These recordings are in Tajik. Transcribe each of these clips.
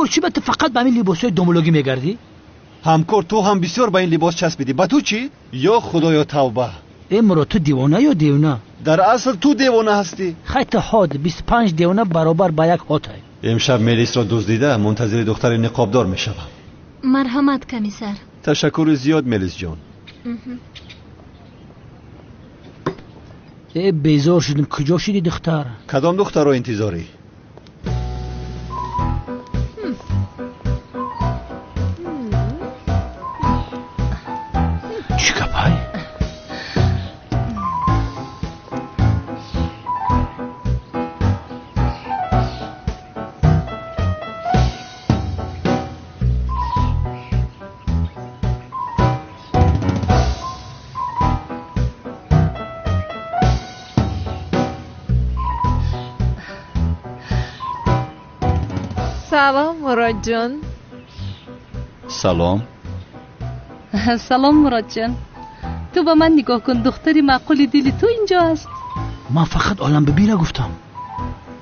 Ҳамкор, чӣ ба ту фақат ба ҳамин либосҳои домулогӣ мегардӣ? Ҳамкор, ту ҳам бисёр ба ин либос часпидӣ. Ба ту чӣ? Ё худоё, тавба! Э Мурод, ту девона ё девона? Дар асл ту девона ҳастӣ. Хай ту ҳод, 25 девона баробар ба як ҳотай. Имшаб Мелисро дуздида мунтазири духтари ниқобдор мешавам. Марҳамат, комиссар. Ташаккури зиёд, Мелисҷон. Э безор шудем, куҷо шуди духтар? Кадом духтарро интизорӣ? Чӣ гапай? Салом, Муродҷон. Салом. Салом, Муродҷон. Ту ба ман нигоҳ кун, духтари маъқули дили ту инҷо аст. Ман фақат Оламбибиро гуфтам.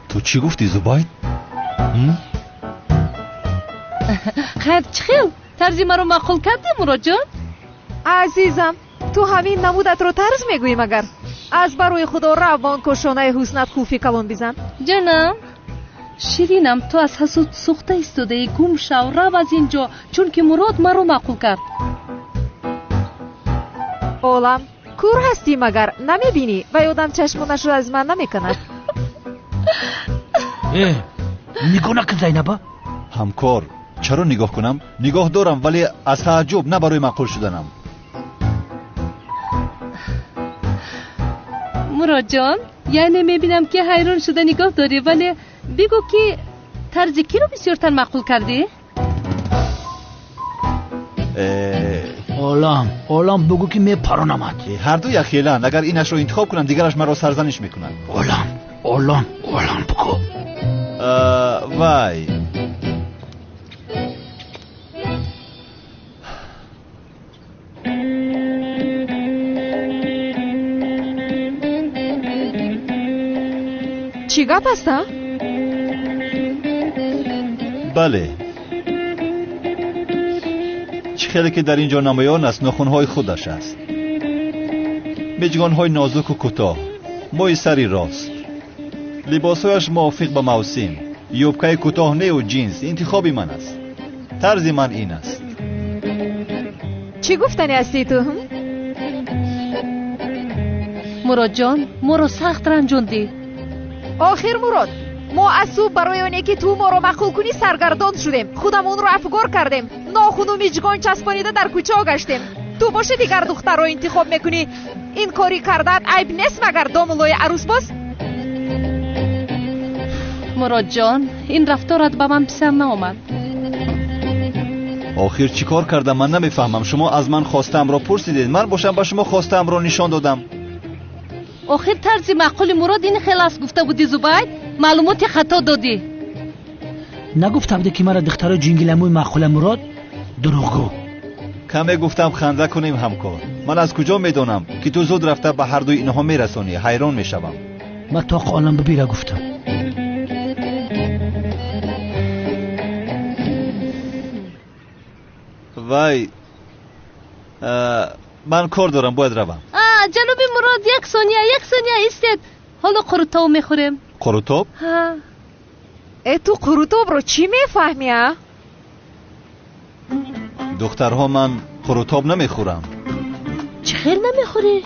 Ту чӣ гуфтӣ, Зубайд? Хайр, чӣ хел? Тарзи маро маъқул кардӣ, Муродҷон? Азизам, ту ҳамин намудатро тарз мегӯӣ магар? Аз барои худо рав ба он кошонаи ҳуснат қулфи калон бизан. Ҷанам, ширинам, ту аз ҳасуд сӯхта истодаӣ. Гум шав, рав аз ин ҷо, чунки Мурод маро маъқул кард. Олам, кур ҳастӣ магар? Намебинӣ? Вай одам чашмонашро аз ман намекунад. Э, нигоҳ накун, Зайнаба. Ҳамкор, чаро нигоҳ кунам? Нигоҳ дорам, вале аз тааҷҷуб, на барои маъқул шуданам. Муродҷон, яъне мебинам ки ҳайрон шуда нигоҳ дорӣ, вале бигӯ ки тарзи киро бисёртар маъқул кардӣ? Олам, олам, бигӯ ки мепаронамад. Ҳарду якхеланд. Агар инашро интихоб кунам, дигараш маро сарзаниш мекунад. Олам, олам, олам, бигӯ. Вай. Чӣ гап аст, а? Бале. Чӣ хеле ки дар ин ҷо намоён аст, нохунҳои худаш аст. Миҷгонҳои нозуку кӯтоҳ, мӯи сари рост. Либосҳояш мувофиқ ба мавсим. Юбкаи кӯтоҳ неу ҷинс интихоби ман аст. Тарзи ман ин аст. Чӣ гуфтани ҳастӣ ту? Муродҷон, моро сахт ранҷондӣ. Охир, Мурод, мо аз субҳ барои оне ки ту моро маъқул кунӣ саргардон шудем. Худамонро афгор кардем. Нохуну миҷгон часпонида дар кӯчао гаштем. Ту боши дигар духтарро интихоб мекунӣ. Ин кори кардаат айб нест магар, домуллои арӯсбоз? Муродҷон, ин рафторат ба ман писанд наомад. Охир чӣ кор кардам, ман намефаҳмам. Шумо аз ман хостаамро пурсидед, ман бошам ба шумо хостаамро нишон додам. Охир тарзи маъқули Мурод ин хел аст гуфта будӣ, Зубайд. Маълумоти хато додӣ. Нагуфта будӣ ки мара духтарои ҷингиламӯи маъқула, Мурод? Дурӯғгӯ. Каме гуфтам ханда кунем, ҳамкор. Ман аз куҷо медонам ки ту зуд рафта ба ҳардуи инҳо мерасонӣ? Ҳайрон мешавам. Ман тоқ Оламбибира гуфтам. Вай, ман кор дорам, бояд равам. Ҷаноби Мурод, як сония, як сония истед. Ҳоло қурутоб мехӯрем. Қурутоб? Ҳа. Э, ту қурутобро чӣ мефаҳмӣ, а? Духтарҳо, ман қурутоб намехӯрам. Чӣ хел намехӯрӣ?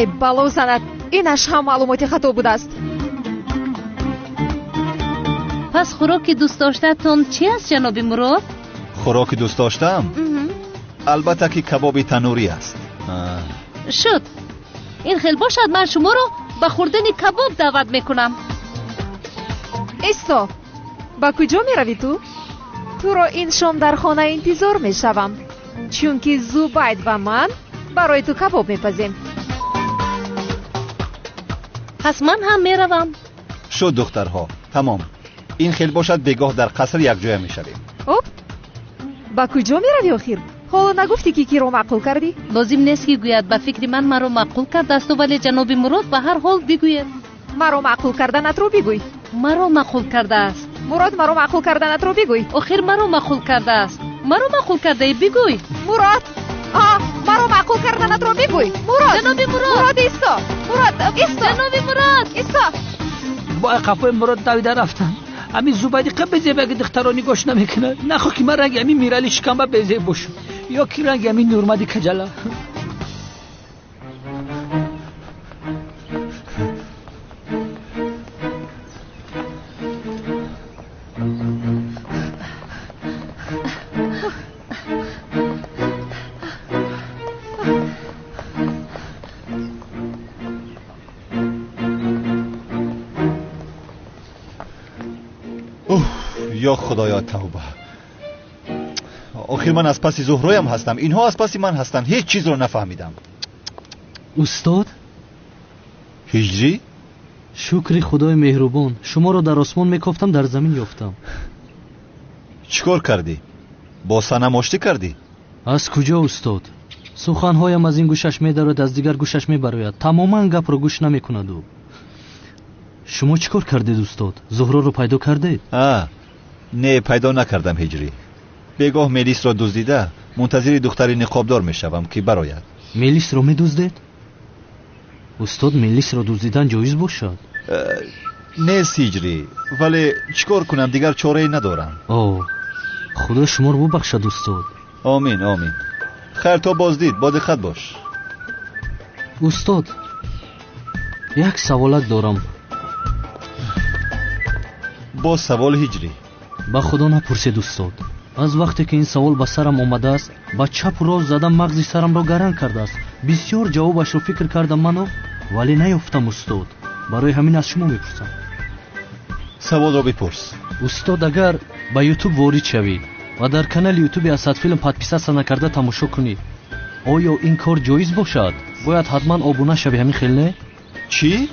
Э, бало занад, инаш ҳам маълумоти хато будааст. Пас хӯроки дӯстдоштаатон чӣ аст, ҷаноби Мурод? Хӯроки дӯстдоштаам? Албатта ки кабоби танурӣ аст. Шуд. Ин хел бошад, ман шуморо ба хӯрдани кабоб даъват мекунам. Исто, ба куҷо меравӣ ту? Туро ин шом дар хона интизор мешавам, чунки Зубайд ва ман барои ту кабоб мепазем. Пас ман ҳам меравам. Шуд, духтарҳо, тамом. Ин хел бошад, бегоҳ дар қаср якҷоя мешавем. Оп, ба куҷо меравӣ охир? Ҳоло нагуфтӣ ки киро маъқул кардӣ? Лозим нест ки гӯяд, ба фикри ман маро маъқул кардааст, вале ҷаноби Мурод ба ҳар ҳол бигӯяд. Маро маъқул карданатро бигӯй. Маро маъқул кардааст. Мурод, маро маъқул карданатро бигӯй. Охир маро маъқул кардааст. Маро маъқул кардаӣ, бигӯй. Мурод, маро маъқул карданатро бигӯй. Мурод, ҷаноби Мурод. Мурод, исто. Мурод, исто. Ҷаноби Мурод, исто. Бо қафои Мурод давида рафтам. Ҳамин Зубайди қа безебаги духтаро нигоҳш намекунад. Нахоҳ ки ман ранги ҳамин Мирали шикамба безеб бошам ё ки ранги ҳамин Нурмади каҷала. Ё Худоё, тавба. Охир ман аз паси Зуҳроям ҳастам, инҳо аз паси ман ҳастанд. Ҳеҷ чизро нафаҳмидам. Устод? Ҳиҷрӣ? Шукри Худои меҳрубон, шуморо дар осмон мекофтам, дар замин ёфтам. Чӣ кор кардӣ? Бо Санам оштӣ кардӣ? Аз куҷо, устод? Суханҳоям аз ин гӯшаш медарояд, аз дигар гӯшаш мебарояд. Тамоман гапро гӯш намекунад ӯ. Шумо чӣ кор кардед, устод? Зуҳроро пайдо кардед? Не, пайдо накардам, Ҳиҷрӣ. Бегоҳ мелисро дуздида мунтазири духтари ниқобдор мешавам, ки барояд. Мелисро медуздед? Устод, мелисро дуздидан ҷоиз бошад? Нест, Ҳиҷрӣ, вале чӣ кор кунам, дигар чорае надорам. О, Худо шуморо бубахшад, устод. Омин, омин. Хайр, то боздид, бо диққат бош. Устод, як саволак дорам. Боз савол, Ҳиҷрӣ? Ба Худо напурсед, устод. Аз вақте ки ин савол ба сарам омадааст, ба чапу рост задам мағзи сарамро гаранг кардааст. Бисёр ҷавобашро фикр кардам ману, вале наёфтам, устод. Барои ҳамин аз шумо мепурсам. Саволро бипурс. Устод, агар ба Ютуб ворид шавӣ ва дар канали Ютуби Асадфилм подписаться накарда тамошо кунӣ, оё ин кор ҷоиз бошад? Бояд ҳатман обуна шавӣ, ҳамин хел не? Чӣ?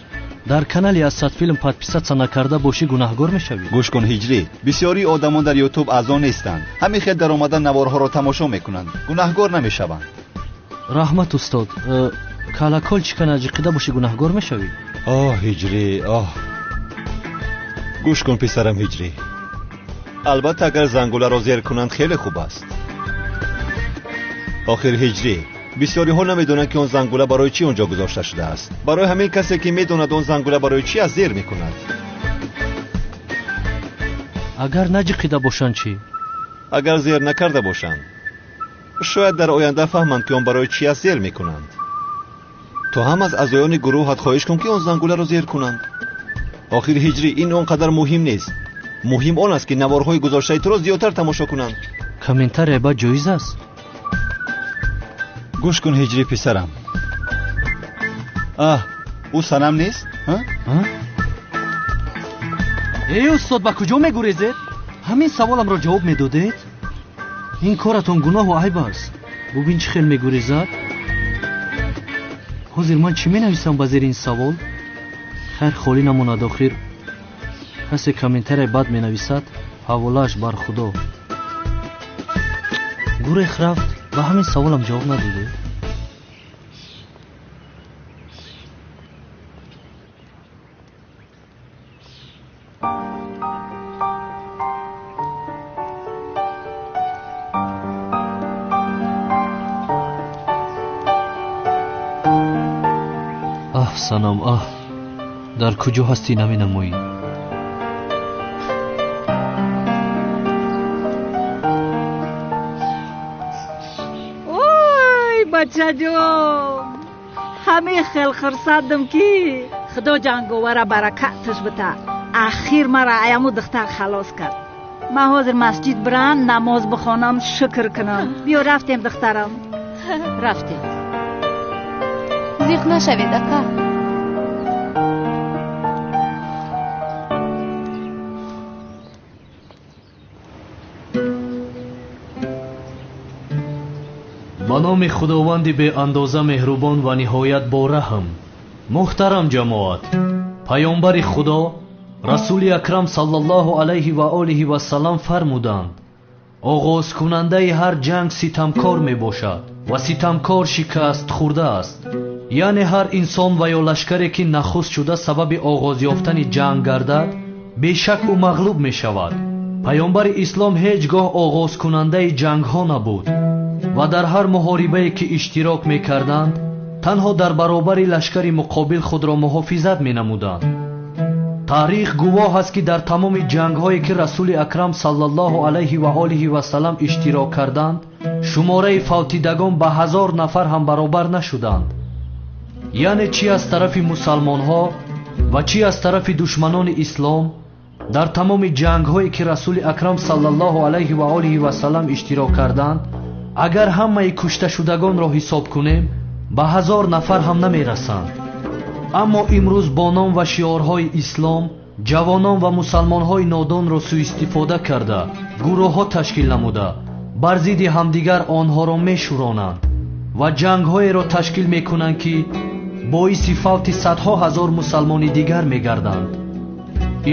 Дар канали Асадфилм подписаться накарда бошӣ, гунаҳгор мешавӣ. Гӯш кун, Ҳиҷрӣ, бисёри одамон дар Ютуб аъзо нестанд. Ҳамин хел даромада наворҳоро тамошо мекунанд, гунаҳгор намешаванд. Раҳмат, устод. Калакол чикана ҷиқида бошӣ, гунаҳгор мешавӣ? Оҳ, Ҳиҷрӣ, оҳ. Гӯш кун, писарам Ҳиҷрӣ, албатта агар зангуларо зер кунанд хеле хуб аст. Охир, Ҳиҷрӣ, бисёриҳо намедонанд, ки он зангула барои чӣ он ҷо гузошта шудааст. Барои ҳамин касе ки медонад он зангула барои чӣ аст, зер мекунад. Агар наҷиқида бошанд чӣ? Агар зер накарда бошанд, шояд дар оянда фаҳманд, ки он барои чӣ аст, зер мекунанд. Ту ҳам аз аъзоёни гурӯҳат хоҳиш кун, ки он зангуларо зер кунанд. Охир, Ҳиҷрӣ, ин он қадар муҳим нест. Муҳим он аст, ки наворҳои гузоштаи туро зиёдтар тамошо кунанд. Комментария бад ҷоиз аст? Гӯш кун, Ҳиҷрӣ писарам. Аҳ, ӯ Санам нест? Эй устод, ба куҷо мегурезед? Ҳамин саволамро ҷавоб медодед? Ин коратон гуноҳу айб аст. Бубин, чӣ хел мегурезад. Ҳозир ман чӣ менависам ба зери ин савол? Хайр, холӣ намонад. Охир касе комментарияи бад менависад, ҳаволааш бар Худо. Гурех рафт, ба ҳамин саволам ҷавоб надодед. Аҳ, Санам, аҳ, дар куҷо ҳастӣ, наменамоӣ. Ой, бачаҷон, ҳамин хел хурсандам, ки Худо ҷанговара баракаташ бита. Ахир мара аяму духтар халос кард. Ман ҳозир масҷид бирам, намоз бихонам, шукр кунам. Биё, рафтем, духтарам, рафтем. Зиқ нашавед, ака. Ба номи Худованди беандоза меҳрубон ва ниҳоят бораҳм. Муҳтарам ҷамоат, паёмбари Худо Расули Акрам саллаллоҳу алайҳи ва олиҳи васаллам фармуданд: оғозкунандаи ҳар ҷанг ситамкор мебошад ва ситамкор шикаст хӯрда аст. Яъне ҳар инсон ва ё лашкаре, ки нахуст шуда сабаби оғоз ёфтани ҷанг гардад, Бешак ӯ мағлуб мешавад. Паёмбари ислом ҳеҷ гоҳ оғозкунандаи ҷангҳо набуд ва дар ҳар муҳорибае ки иштирок мекарданд, танҳо дар баробари лашкари муқобил худро муҳофизат менамуданд. Таърих гувоҳ аст, ки дар тамоми ҷангҳое ки Расули Акрам саллаллоҳу алайҳи ва олиҳи васаллам иштирок карданд, шумораи фавтидагон ба 1000 нафар ҳам баробар нашуданд. Яъне чӣ аз тарафи мусалмонҳо ва чӣ аз тарафи душманони ислом, дар тамоми ҷангҳое ки Расули Акрам саллаллоҳу алайҳи ва олиҳи васаллам иштирок карданд, агар ҳамаи кушташудагонро ҳисоб кунем, ба 1000 нафар ҳам намерасанд. Аммо имрӯз бо ном ва шиорҳои ислом ҷавонон ва мусалмонҳои нодонро суистифода карда, гурӯҳҳо ташкил намуда, бар зидди ҳамдигар онҳоро мешӯронанд ва ҷангҳоеро ташкил мекунанд, ки боиси фавти садҳо ҳазор мусалмони дигар мегарданд.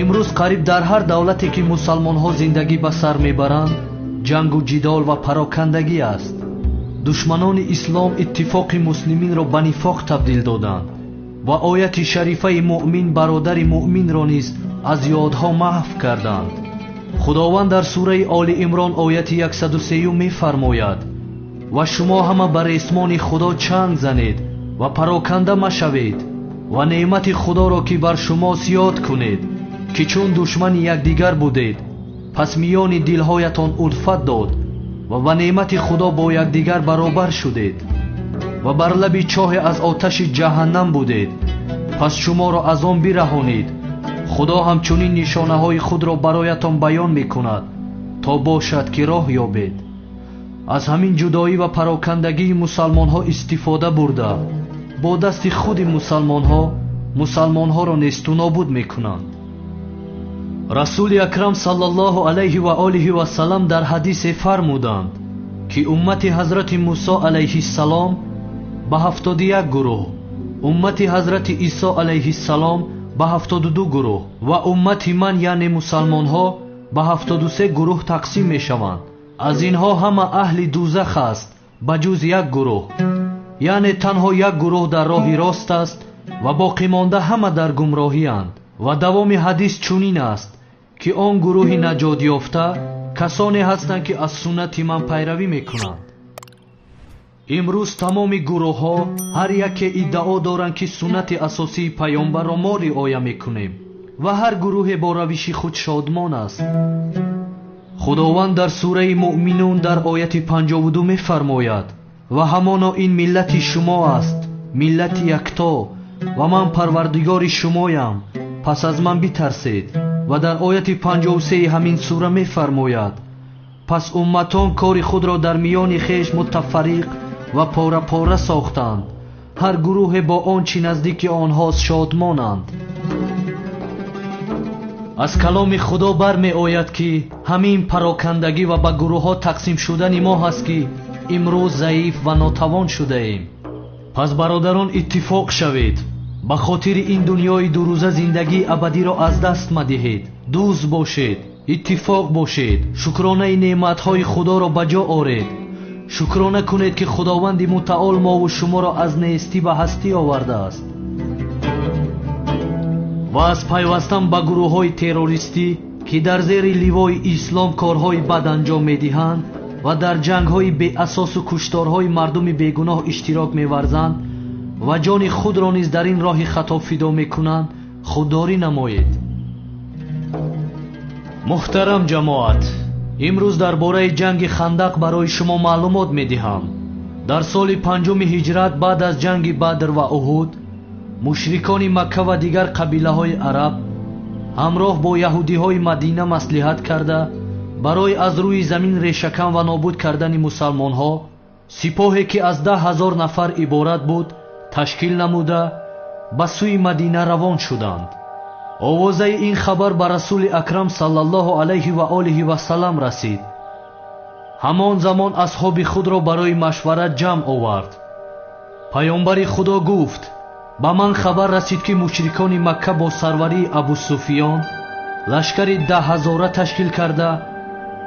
Имрӯз қариб дар ҳар давлате ки мусалмонҳо зиндагӣ ба сар мебаранд, ҷангу ҷидол ва парокандагӣ аст. Душманони ислом иттифоқи муслиминро ба нифоқ табдил доданд ва ояти шарифаи муъмин бародари муъминро низ аз ёдҳо маҳв карданд. Худованд дар сураи Оли Имрон ояти 103 мефармояд: ва шумо ҳама ба ресмони Худо чанг занед ва пароканда машавед ва неъмати Худоро ки бар шумост ёд кунед, ки чун душмани якдигар будед, пас миёни дилҳоятон улфат дод ва ба неъмати Худо бо якдигар баробар шудед ва бар лаби чоҳе аз оташи ҷаҳаннам будед, пас шуморо аз он бираҳонид. Худо ҳамчунин нишонаҳои худро бароятон баён мекунад, то бошад ки роҳ ёбед. Аз ҳамин ҷудоӣ ва парокандагии мусалмонҳо истифода бурда, бо дасти худи мусалмонҳо мусалмонҳоро несту нобуд мекунанд. Расули Акрам саллаллоҳу алайҳи ва олиҳи васаллам дар ҳадисе фармуданд, ки уммати ҳазрати Мусо алайҳиссалом ба 71 гурӯҳ, уммати ҳазрати Исо алайҳиссалом ба 72 гурӯҳ ва уммати ман, яъне мусалмонҳо, ба 73 гурӯҳ тақсим мешаванд. Аз инҳо ҳама аҳли дузах аст ба ҷуз як гурӯҳ, яъне танҳо як гурӯҳ дар роҳи рост аст ва боқимонда ҳама дар гумроҳиянд. Ва давоми ҳадис чунин аст, ки он гурӯҳи наҷотёфта касоне ҳастанд, ки аз суннати ман пайравӣ мекунанд. Имрӯз тамоми гурӯҳҳо ҳар яке иддао доранд, ки суннати асосии паёмбарро мо риоя мекунем ва ҳар гурӯҳе бо равиши худ шодмон аст. Худованд дар сураи Муъминун дар ояти 52 мефармояд: ва ҳамоно ин миллати шумо аст, миллати якто, ва ман парвардигори шумоям, пас аз ман битарсед. Ва дар ояти 53 ҳамин сура мефармояд: пас умматон кори худро дар миёни хеш мутафарриқ ва пора-пора сохтанд, ҳар гурӯҳе бо он чӣ наздики онҳост шодмонанд. Аз каломи Худо бармеояд, ки ҳамин парокандагӣ ва ба гурӯҳҳо тақсим шудани мо ҳаст, ки имрӯз заиф ва нотавон шудаем. Пас бародарон, иттифоқ шавед, ба хотири ин дунёи дурӯза зиндагии абадиро аз даст мадиҳед. Дӯст бошед, иттифоқ бошед, шукронаи неъматҳои Худоро ба ҷо оред. Шукрона кунед, ки Худованди мутаол мову шуморо аз нестӣ ба ҳастӣ овардааст ва аз пайвастан ба гурӯҳҳои террористӣ, ки дар зери ливои ислом корҳои бад анҷом медиҳанд ва дар ҷангҳои беасосу кушторҳои мардуми бегуноҳ иштирок меварзанд ва ҷони худро низ дар ин роҳи хато фидо мекунанд, худдорӣ намоед. Муҳтарам ҷамоат, имрӯз дар бораи ҷанги Хандақ барои шумо маълумот медиҳам. Дар соли 5 ҳиҷрат баъд аз ҷанги Бадр ва Уҳуд, мушрикони Макка ва дигар қабилаҳои араб ҳамроҳ бо яҳудиҳои Мадина маслиҳат карда, барои аз рӯи замин решакан ва нобуд кардани мусалмонҳо сипоҳе ки аз 10 000 нафар иборат буд ташкил намуда ба сӯи Мадина равон шуданд. Овозаи ин хабар ба Расули Акрам саллаллоҳу алайҳи ва олиҳи васаллам расид. Ҳамон замон асҳоби худро барои машварат ҷамъ овард. Паёмбари Худо гуфт: ба ман хабар расид, ки мушрикони Макка бо сарварии Абусуфиён лашкари 10 000 ташкил карда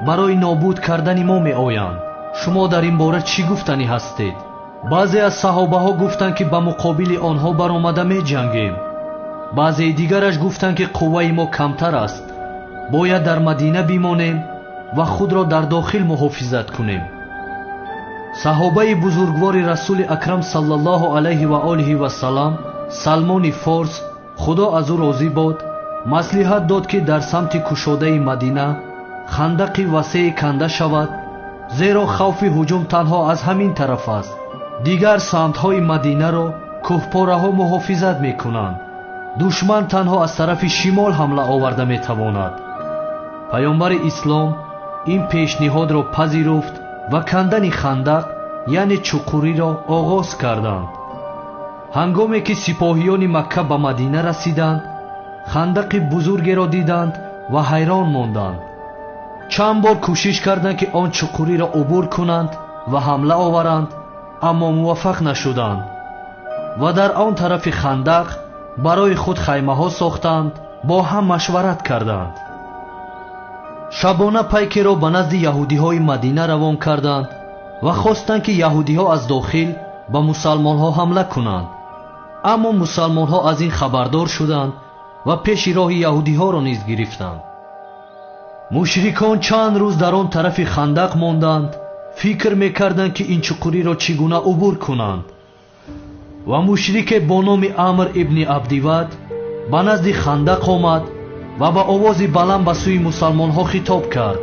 барои нобуд кардани мо меоянд. Шумо дар ин бора чӣ гуфтанӣ ҳастед? Баъзе аз саҳобаҳо гуфтанд, ки ба муқобили онҳо баромада меҷангем. Баъзеи дигараш гуфтанд, ки қувваи мо камтар аст, бояд дар Мадина бимонем ва худро дар дохил муҳофизат кунем. Саҳобаи бузургвори Расули Акрам саллаллоҳу алайҳи ва олиҳи вассалам, Салмони Форс, Худо аз ӯ розӣ бод, маслиҳат дод, ки дар самти кушодаи Мадина хандақи васее канда шавад, зеро хавфи ҳуҷум танҳо аз ҳамин тараф аст. Дигар самтҳои Мадинаро кӯҳпораҳо муҳофизат мекунанд. Душман танҳо аз тарафи шимол ҳамла оварда метавонад. Паёмбари ислом ин пешниҳодро пазируфт ва кандани хандақ, яъне чуқуриро оғоз карданд. Ҳангоме ки сипоҳиёни Макка ба Мадина расиданд, хандақи бузургеро диданд ва ҳайрон монданд. Чанд бор кӯшиш карданд, ки он чуқуриро убур кунанд ва ҳамла оваранд, аммо муваффақ нашуданд ва дар он тарафи хандақ барои худ хаймаҳо сохтанд, бо ҳам машварат карданд. Шабона пайкеро ба назди яҳудиҳои Мадина равон карданд ва хостанд, ки яҳудиҳо аз дохил ба мусалмонҳо ҳамла кунанд. Аммо мусалмонҳо аз ин хабардор шуданд ва пеши роҳи яҳудиҳоро низ гирифтанд. Мушрикон чанд рӯз дар он тарафи хандақ монданд, фикр мекарданд, ки ин чуқуриро чӣ гуна убур кунанд. Ва мушрике бо номи Амр ибни Абдивад ба назди хандақ омад ва ба овози баланд ба сӯи мусалмонҳо хитоб кард: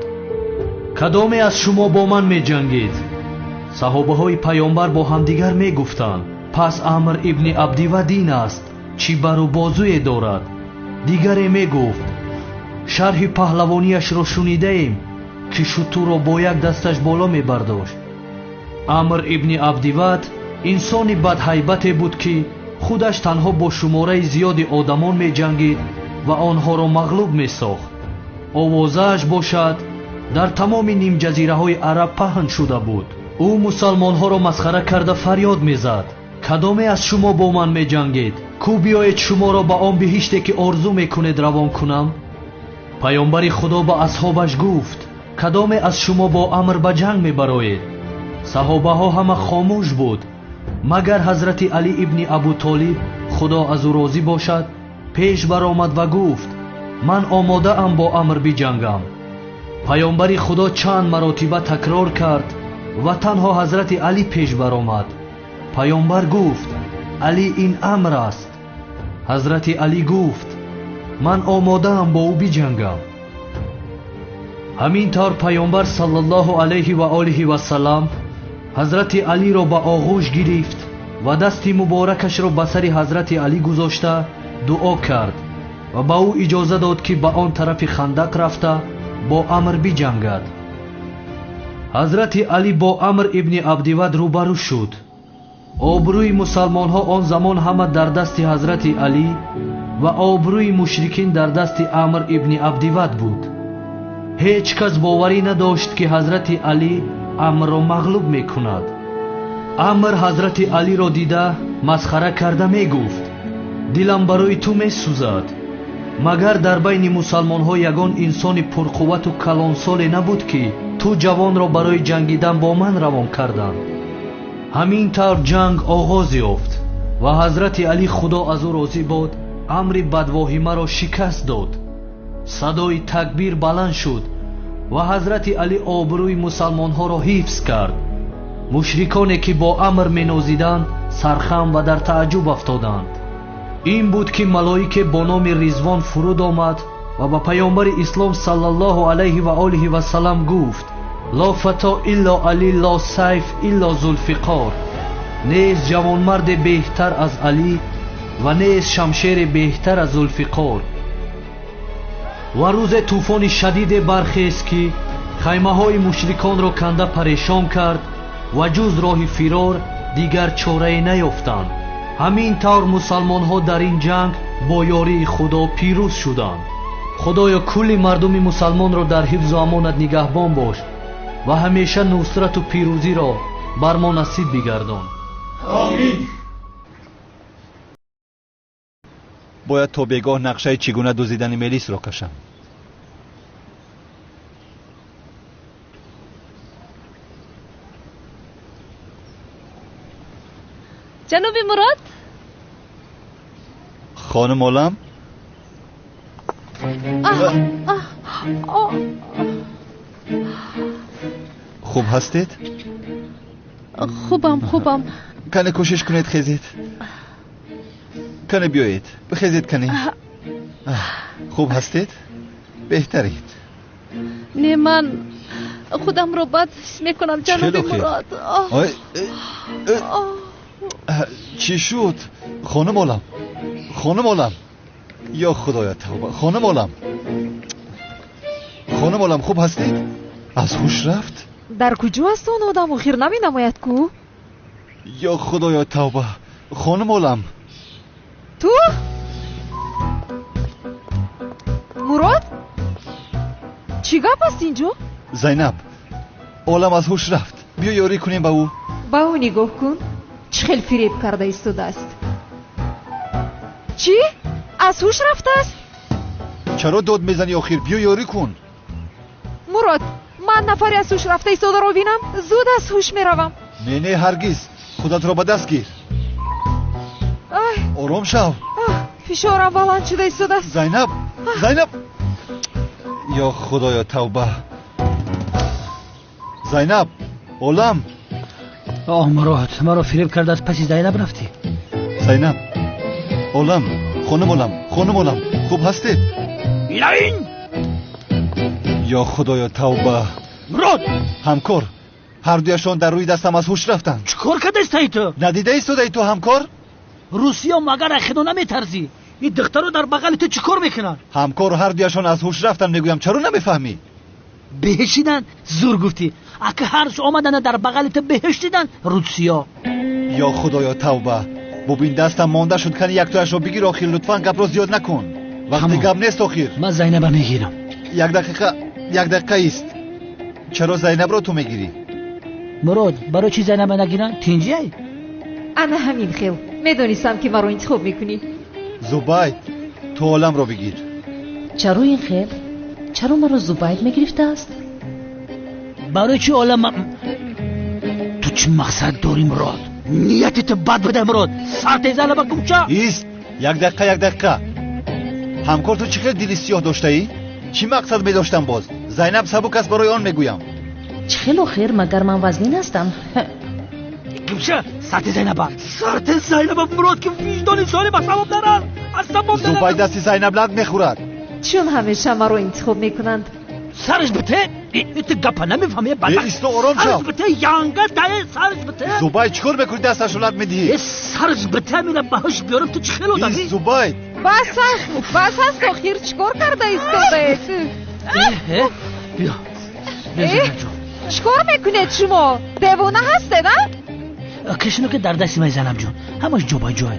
кадоме аз шумо бо ман меҷангед? Саҳобаҳои паёмбар бо ҳамдигар мегуфтанд: пас Амр ибни Абдивад ин аст, чӣ бару бозуе дорад. Дигаре мегуфт: шарҳи паҳлавонияшро шунидаем, ки шутурро бо як дасташ боло мебардошт. Амр ибни Абдивад инсони бадҳайбате буд, ки худаш танҳо бо шумораи зиёди одамон меҷангид ва онҳоро мағлуб месохт. Овозааш бошад дар тамоми нимҷазираҳои араб паҳн шуда буд. Ӯ мусалмонҳоро масхара карда фарёд мезад: кадоме аз шумо бо ман меҷангед? Кӯ биёед шуморо ба он биҳиште, ки орзу мекунед, равон кунам. Паёмбари Худо ба асҳобаш гуфт: кадоме аз шумо бо Амр ба ҷанг мебароед? Саҳобаҳо ҳама хомӯш буд, магар ҳазрати Алӣ ибни Абутолиб, Худо аз ӯ розӣ бошад, пеш баромад ва гуфт: ман омодаам бо Амр биҷангам. Паёмбари Худо чанд маротиба такрор кард ва танҳо ҳазрати Алӣ пеш баромад. Паёмбар гуфт: Алӣ ин Амр аст. Ҳазрати Алӣ гуфт: ман омодаам бо ӯ биҷангам. Ҳамин тавр паёмбар саллаллоҳу алайҳи ва олиҳи вассалам ҳазрати Алиро ба оғӯш гирифт ва дасти муборакашро ба сари ҳазрати Алӣ гузошта дуо кард ва ба ӯ иҷоза дод, ки ба он тарафи хандақ рафта бо Амр биҷангад. Ҳазрати Алӣ бо Амр ибни Абдивад рӯбарӯ шуд. Обрӯи мусалмонҳо он замон ҳама дар дасти ҳазрати Алӣ ва обрӯи мушрикин дар дасти Амр ибни Абдивад буд. Ҳеҷ кас боварӣ надошт, ки ҳазрати Алӣ Амрро мағлуб мекунад. Амр ҳазрати Алиро дида масхара карда мегуфт: дилам барои ту месӯзад. Магар дар байни мусалмонҳо ягон инсони пурқуввату калонсоле набуд, ки ту ҷавонро барои ҷангидан бо ман равон карданд? Ҳамин тавр ҷанг оғоз ёфт ва ҳазрати Алӣ, Худо аз ӯ розӣ бод, амри бадвоҳимаро шикаст дод. Садои такбир баланд шуд ва ҳазрати Алӣ обрӯи мусалмонҳоро ҳифз кард. Мушриконе, ки бо Амр менозиданд, сархам ва дар тааҷҷуб афтоданд. Ин буд, ки малоике бо номи Ризвон фуруд омад ва ба паёмбари ислом саллаллоҳу алайҳи ва олиҳи вассалам гуфт: ло фато илло Алӣ, ло сайф илло Зулфиқор. Нест ҷавонмарде беҳтар аз Алӣ ва нест шамшере беҳтар аз Зулфиқор. Ва рӯзе тӯфони шадиде бархест, ки хаймаҳои мушриконро канда парешон кард ва ҷуз роҳи фирор дигар чорае наёфтанд. Ҳамин тавр мусалмонҳо дар ин ҷанг бо ёрии Худо пирӯз шуданд. Худоё, кулли мардуми мусалмонро дар ҳифзу амонат нигаҳбон бош ва ҳамеша нусрату пирӯзиро бар мо насиб бигардон. Омин. Бояд то бегоҳ нақшаи чӣ гуна дуздидани мелисро кашам. Ҷаноби Мурод? Хонум Олам? Хуб ҳастед? Хубам, хубам. Кане кӯшиш кунед хезед. Кане биёед, бихезед кане. Хуб ҳастед? Беҳтаред. Не, ман худамро бад ҳис мекунам, ҷаноби Мурод. Чӣ шуд? Хонум Олам, хонум Олам, ё худоя тавба, хонум Олам, хонум Олам, хуб ҳастед? Аз ҳуш рафт? Дар куҷо аст он одам? Охир наменамояд ку? Ё худоё тавба, хонум Олам. Ту? Мурод? Чӣ гап аст инҷо? Зайнаб, Олам аз ҳуш рафт. Биё ёрӣ кунем ба ӯ. Ба ӯ нигоҳ кун, чӣ хел фиреб карда истодааст. Чӣ? Аз ҳуш рафтааст? Чаро дод мезанӣ охир? Биё ёрӣ кун. Мурод, ман нафаре аз ҳуш рафта истодаро бинам, зуд аз ҳуш меравам. Не, не, ҳаргиз. Худатро ба даст гир. Ором шав. Фишорам баланд шуда истодааст. Зайнаб, Зайнаб. Ё худоё тавба. Зайнаб, Олам. Оҳ, Мурод, маро фиреб карда аз паси Зайнаб рафтӣ. Зайнаб, Олам, хонум Олам, хонум Олам, хуб ҳастед? Илоин! Ё худоё тавба. Мурод! Ҳамкор, ҳардуяшон дар рӯи дастам аз ҳуш рафтанд. Чӣ кор кардаистаи ту? Надида истодаи ту, ҳамкор? Русиё магар аз худо наметарзӣ? Ин духтаро дар бағали ту чӣ кор мекунанд? Ҳамкор, ҳардуяшон аз ҳуш рафтанд, мегӯям, чаро намефаҳмӣ? Беҳишидан? Зур гуфтӣ. Ака ҳарш омадана дар бағали ту беҳиш дидан, русиё. Ё худоё тавба. Бубин, дастам монда шуд, кани яктояшро бигир охир, лутфан гапро зиёд накун. Вақти гап нест охир. Ман Зайнаба мегирам. Як дақиқа, як дақиқа ист. Чаро Зайнабро ту мегирӣ? Мурод, барои чӣ Зайнаба нагирам? Тинҷиай? Ана ҳамин хел. Медонистам ки маро интихоб мекунӣ. Зубайд, ту Оламро бигир. Чаро ин хел? Чаро маро Зубайд мегирифтааст? Барои чӣ Олам? Ту чӣ мақсад дорӣ, Мурод? Нияти ту бад буда, Мурод. Сарте Зайнаба кумча. Ист, як дақиқа, як дақиқа. Ҳамкор, ту чӣ хел дили сиёҳ доштаӣ? Чӣ мақсад медоштам боз? Зайнаб сабук аст, барои он мегӯям. Чӣ хел охир, магар ман вазнин ҳастам? Кумча, сарте Зайнаба. Сарте Зайнаба, Мурод, ки виҷдони солим аз савоб дарад. Аз савоб дарад. Зубайд дасти Зайнаб лат мехӯрад. Чун ҳамеша маро интихоб мекунанд. Сараш бите? Ту гапа намефаҳмӣ, бадбахт. Исто, ором шав. Сараш бите, янга дае, сараш бите. Зубайд, чӣ кор мекунӣ, дасташро лат медиҳӣ? Сараш бите, мина ба ҳуш биёрам, ту чӣ хел одамӣ? Ист, Зубайд. Бас аст, бас аст, охир чӣ кор карда истодаед? Биё. Чӣ кор мекунед шумо? Девона ҳастед, а? Кашино ки дар дасти ман, Зайнаб ҷон, ҳамаш ҷо ба ҷой.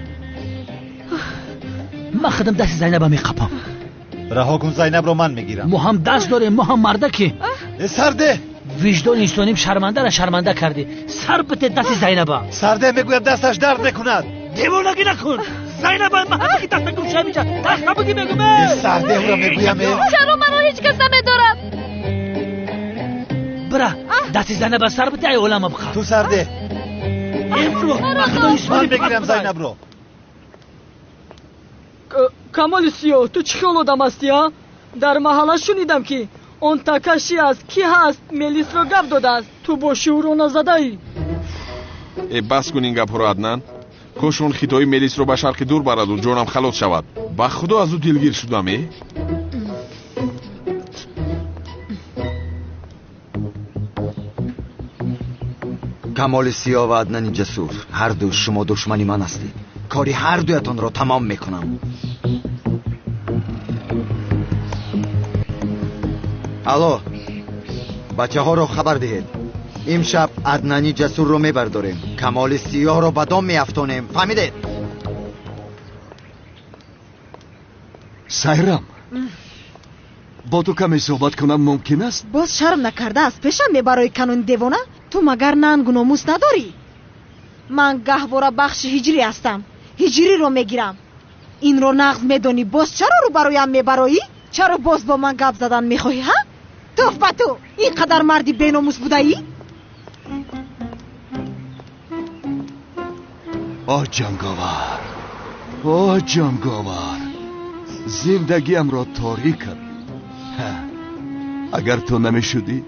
Ман худам дасти Зайнаба меқапам. Раҳо кун, Зайнабро ман мегирам. Мо ҳам даст дорем, мо ҳам мардаки. Сарде! Виҷдони инсоним шармандара шарманда кардӣ. Сар бите дасти Зайнаба. Сарде, мегӯям, дасташ дард мекунад. Девонагӣ накун. Зайнаба, ман ҳамаги даста гумша миҷа. Даст набуги мегӯм. Сарде, ӯро мегӯям. Чаро маро ҳеҷ кас намедорад? Бира, дасти Зайнаба сар бите, ай олама биқа. Ту сарде. Ман мегирам Зайнабро. Камоли сиёҳ, ту чӣ хел одам ҳастӣ, а? Дар маҳалла шунидам, ки он такаши аст, ки ҳаст, мелисро гап додааст. Ту бо шӯро назадаӣ. Э, бас кун ин гапҳоро, Аднан. Кош он хитои мелисро ба шарқи дур бараду ҷонам халос шавад. Ба худо аз ӯ дилгир шудам, э? Камоли сиёҳ ва Аднани ҷасур, ҳарду шумо душмани ман ҳастед. Кори ҳардуятонро тамом мекунам. Алло, бачаҳоро хабар диҳед. Имшаб Аднани ҷасурро мебардорем, Камоли сиёҳро ба дом меафтонем. Фаҳмидед? Сайрам, бо ту каме суҳбат кунам мумкин аст? Боз шарм накарда аз пешам мебарои, канони девона? Ту магар нангу номус надорӣ? Ман гаҳвора бахши ҳиҷрӣ ҳастам, ҳиҷриро мегирам. Инро нағз медонӣ, боз чаро рӯбароям мебароӣ? Чаро боз бо ман гап задан мехоҳӣ, ҳа? Туф ба ту, ин қадар марди беномус будаӣ? Оҳ, ҷанговар, О ҷанговар, зиндагиамро торик кардӣ. Агар ту намешудӣ,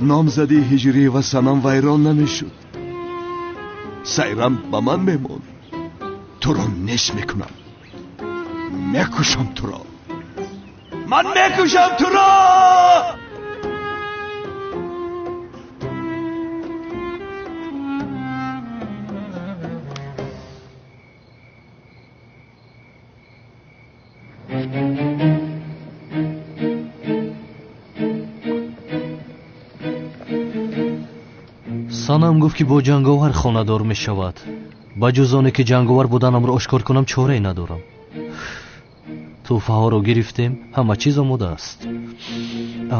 номзадии ҳиҷрӣ ва Санам вайрон намешуд. Сайрам ба ман мемонд. Туро неш мекунам, мекушам туро, ман мекушам туро. Санам гуфт ки бо ҷанговар хонадор мешавад. Ба ҷуз оне ки ҷанговар буданамро ошкор кунам чорае надорам. Тӯҳфаҳоро гирифтем, ҳама чиз омода аст.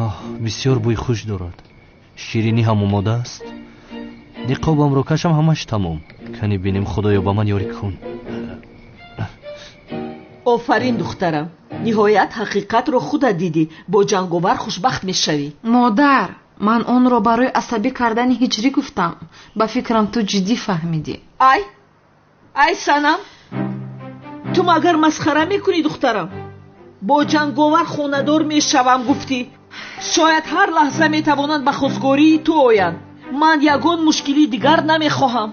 Оҳ, бисёр бӯи хуш дорад. Ширинӣ ҳам омода аст. Ниқобамро кашам, ҳамаш тамом. Кани бинем, Худоё ба ман ёрӣ кун. Офарин духтарам, ниҳоят ҳақиқатро худат дидӣ. Бо ҷанговар хушбахт мешавӣ. Модар, ман онро барои асабӣ кардани ҳиҷрӣ гуфтам. Ба фикрам ту ҷиддӣ фаҳмидӣ. Ай ай Санам, ту магар масхара мекунӣ духтарам? Бо ҷанговар хонадор мешавам гуфтӣ. Шояд ҳар лаҳза метавонанд ба хостгории ту оянд. Ман ягон мушкилии дигар намехоҳам.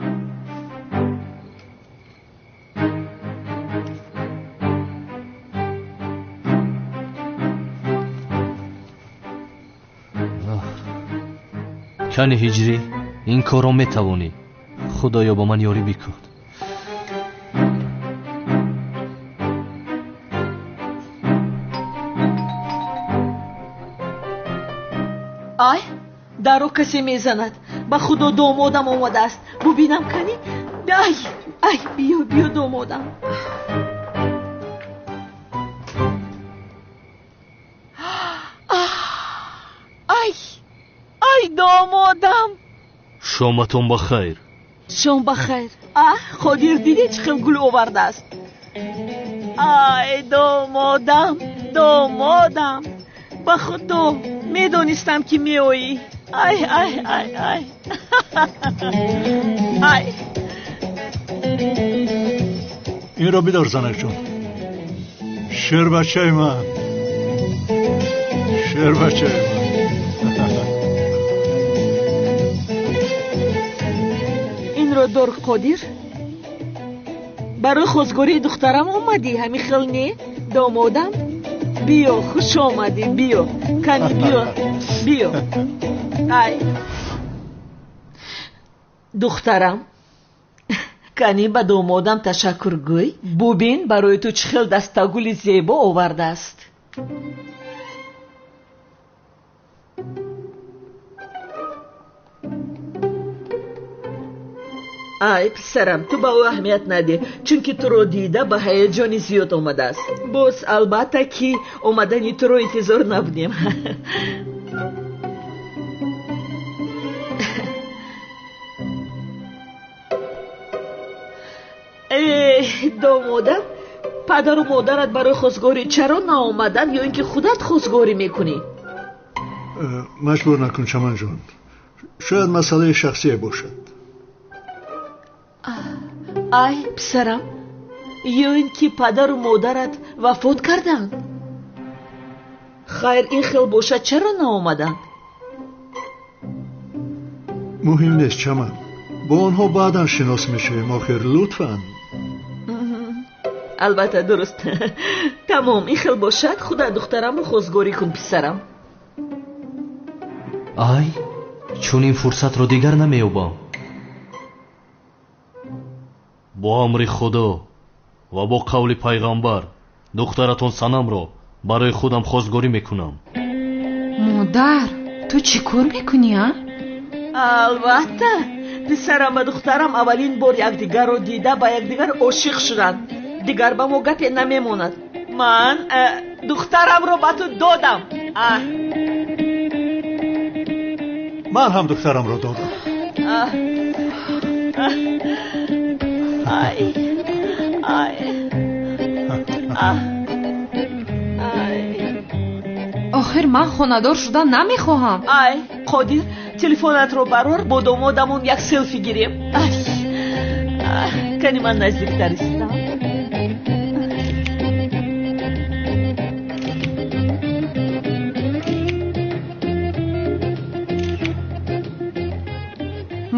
Кани ҳиҷрӣ, ин корро метавонӣ. Худоё ба ман ёрӣ бикун. Ай, даро касе мезанад. Ба Худо домодам омадааст. Бубинам кани. Ай, ай, биё, биё домодам. Ай, ай домодам. Шоматон ба хайр. Шом ба хайр. Аҳ, Қодир, дидӣ чӣ хел гул овардааст? Ай домодам, домодам. Ба Худо медонистам ки меоӣ. Ай ай ай ай. Ай. Инро бидор занакҷон. Шербачаи ман, шербачаи ман. Инро дор Қодир. Барои хостгории духтарам омадӣ, ҳамин хел не домодам? Биё, хуш омадӣ, биё. Кани биё, биё. Ай духтарам, кани ба домодам ташаккур гӯй. Бубин барои ту чӣ хел дастагули зебо овардааст. Ай писарам, ту ба ӯ аҳамият надеҳ, чунки туро дида ба ҳаяҷони зиёд омадааст. Боз албатта ки омадани туро интизор набудем. Э, домодам, падару модарат барои хостгорӣ чаро наомаданд ё ин ки худат хостгорӣ мекунӣ? Маҷбур накун Чаманҷон, шояд масъалаи шахсие бошад. Ай писарам, ё ин ки падару модарат вафот карданд? Хайр, ин хел бошад, чаро наомаданд? Муҳим нест Чаман, бо онҳо баъдан шинос мешавем. Охир лутфан. Албатта дуруст. Тамом, ин хел бошад, худат духтарамро хостгорӣ кун писарам. Ай, чунин фурсатро дигар намеёбам. Бо амри Худо ва бо қавли пайғамбар духтаратон Санамро барои худам хостгорӣ мекунам. Модар, ту чӣ кор мекунӣ, а? Албатта, писарам ва духтарам аввалин бор якдигарро дида ба якдигар ошиқ шуданд. Дигар ба мо гапе намемонад. Ман духтарамро ба ту додам. Ман ҳам духтарамро додам. Ай, ай, ай. Охир ман хонадор шудан намехоҳам. Ай, Қодир, телефонатро барор, бо домодамон як селфи гирем. Ай, кани ман наздиктар истам.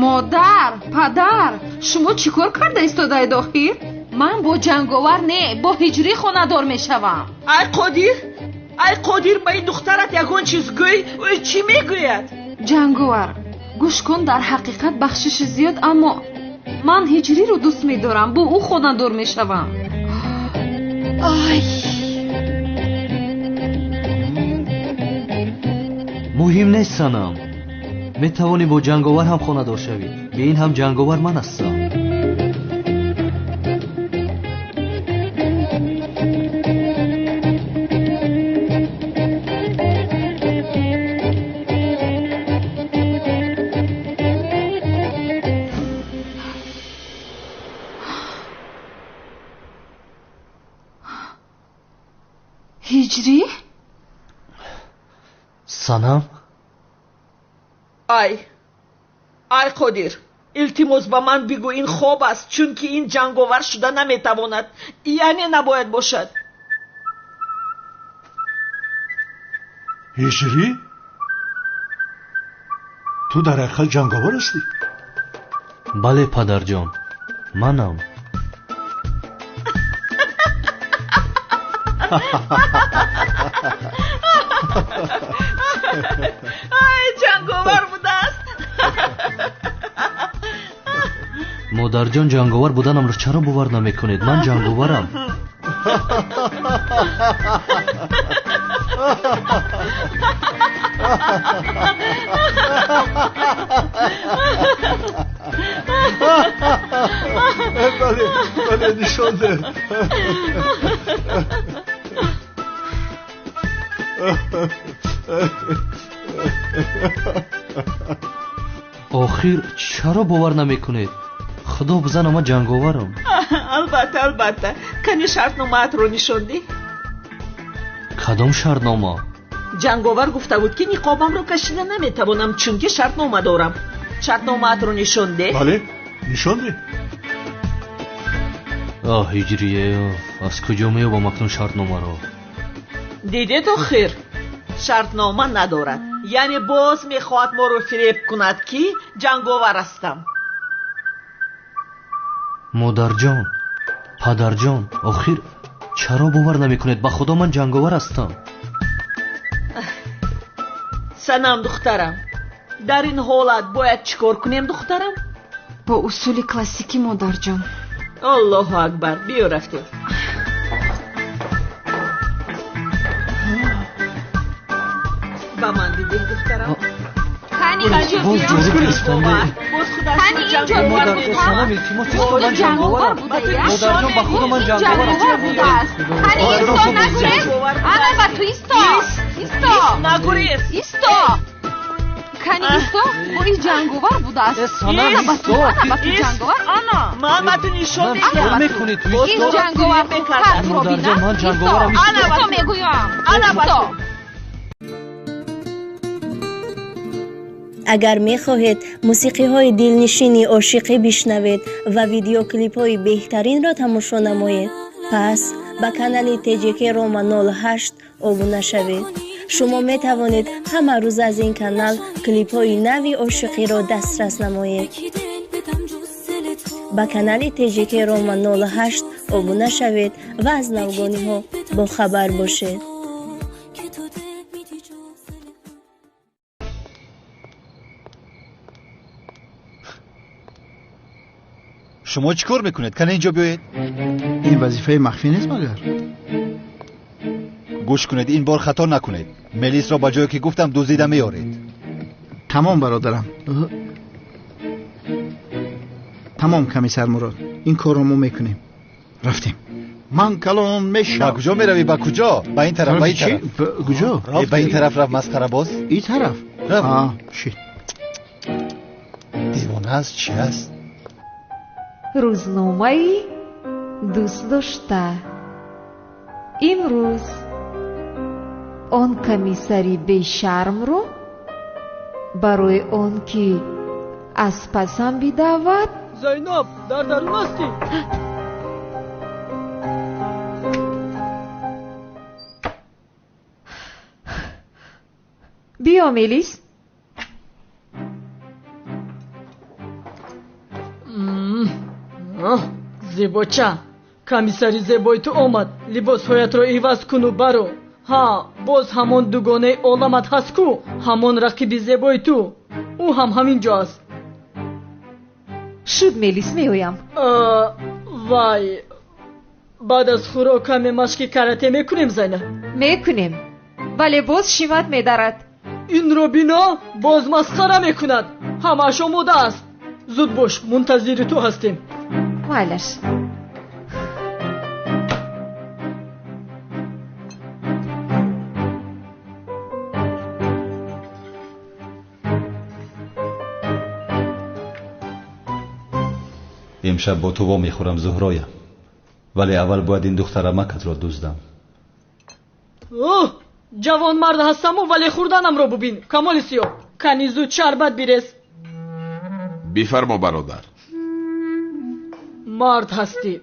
Модар, падар, шумо чӣ кор карда истодаед охир? Ман бо Ҷанговар не, бо Ҳиҷрӣ хонадор мешавам. Ай Қодир, ай Қодир, ба ин духтарат ягон чиз гӯй, ӯ чӣ мегӯяд? Ҷанговар, гӯш кун, дар ҳақиқат бахшиши зиёд, аммо ман Ҳиҷриро дӯст медорам, бо ӯ хонадор мешавам. Ай! Муҳим нест, Санам. Метавонӣ бо Ҷанговар ҳам хонадор шавӣ. Бе ин ҳам Ҷанговар ман ҳастам. Ҳиҷрӣ? Санам? Ай, ай Қодир, илтимос ба ман бигӯ ин хоб аст, чунки ин ҷанговар шуда наметавонад, яъне набояд бошад. Ҳиҷрӣ? Ту дар ҳақиқат ҷанговар ҳастӣ? Бале, падарҷон, манам. Ай, ҷанговар будааст. Модарҷон, ҷанговар буданамро чаро бовар намекунед? Ман ҷанговарам. Бале, бале, нишон деҳ. Охир чаро бовар намекунед? Худо бизана, ман ҷанговарам. Албатта, албатта. Кани шартномаатро нишон деҳ. Кадом шартнома? Ҷанговар гуфта буд, ки ниқобамро кашида наметавонам, чунки шартнома дорам. Шартномаатро нишон деҳ. Бале, нишон деҳ. Оҳ, Ҳиҷрие, аз куҷо меёбам акнун шартномаро? Дидед охир, шартнома надорад. Яъне боз мехоҳад моро фиреб кунад, ки ҷанговар ҳастам. Модарҷон, падарҷон, охир чаро бовар намекунед? Ба худо ман ҷанговар ҳастам. Санам, духтарам, дар ин ҳолат бояд чӣ кор кунем, духтарам? Бо усули классикӣ, модарҷон. Аллоҳу акбар, биё рафтем. Ба ман бидеҳ, духтарам. Кани инҷо Боз биё. ҷорӯб гирифтанда. Боз худаш Кани инҷо ҷанговар биё. буд. Санам, илтимос, исто, ман ҷанговарам. Будая? Модарҷон, ба худо ман Ин ҷанговарам. ҷанговар будааст. Кани исто, нагурез. Ана ба ту исто. Исто. Нагурез. Исто. Кани исто, бо ин ҷанговар будааст. Санам, Ана ба ту, исто. ана ба ту ҷанговар, ана. Ман ба ту нишон Ман медиҳам. чикор мекунӣ ту? Боз Ин Исто. ҷанговар фиреб хубтар мекардааст. туро Модарҷон, бинад. ман Исто. ҷанговарам. Ана ба Исто ту. мегӯям. Ана ба Исто. ту. Агар мехоҳед мусиқиҳои дилнишини ошиқӣ бишнавед ва видеоклипҳои беҳтаринро тамошо намоед, пас ба канали ТЖК Рома 08 обуна шавед. Шумо метавонед ҳама рӯз аз ин канал клипҳои нави ошиқиро дастрас намоед. Ба канали ТЖК Рома 08 обуна шавед ва аз навгониҳо бохабар бошед. Шумо чӣ кор мекунед? Кане инҷо биёед. Ин вазифаи махфӣ нест магар? Гӯш кунед, ин бор хато накунед. Мелисро ба ҷое ки гуфтам дуздида меоред. Тамом, бародарам. Тамом, комиссар Мурод. Ин корро мо мекунем. Рафтем. Ман калон мешавам. Ба куҷо меравӣ? Ба куҷо? Ба ин тараф, ба ин Чӣ? тараф. Куҷо? Ба ин тараф рафт, масхарабоз. Ин тараф? Рафт. Шит. Девона аст, чӣ аст? Рӯзномаи дӯстдошта. Имрӯз он комиссари бешармро барои он ки аз пасам бидавад. Зайнаб, дар дарун ҳастӣ? Биё, Мелис. Зебоча, комиссари зебои ту омад. Либосҳоятро иваз куну баро. Ҳа, боз ҳамон дугонаи оламат ҳаст ку, ҳамон рақиби зебои ту. Ӯ ҳам ҳамин ҷо аст. Шуд, Мелис, меоям. Вай, баъд аз хӯрок каме машқи карате мекунем, Зайнаб? Мекунем, вале боз шимат медарад. Инро бино, боз масхара мекунад. Ҳамааш омода аст. Зуд бош, мунтазири ту ҳастем. Майлаш. Имшаб бо ту вомехӯрам, Зуҳроя, вале аввал бояд ин духтарамакатро дуздам. Оҳ, ҷавонмард ҳастаму, вале хӯрданамро бубин. Камоли Сиёҳ, кани зуд шарбат бирез. Бифармо, бародар. Мард ҳастӣ.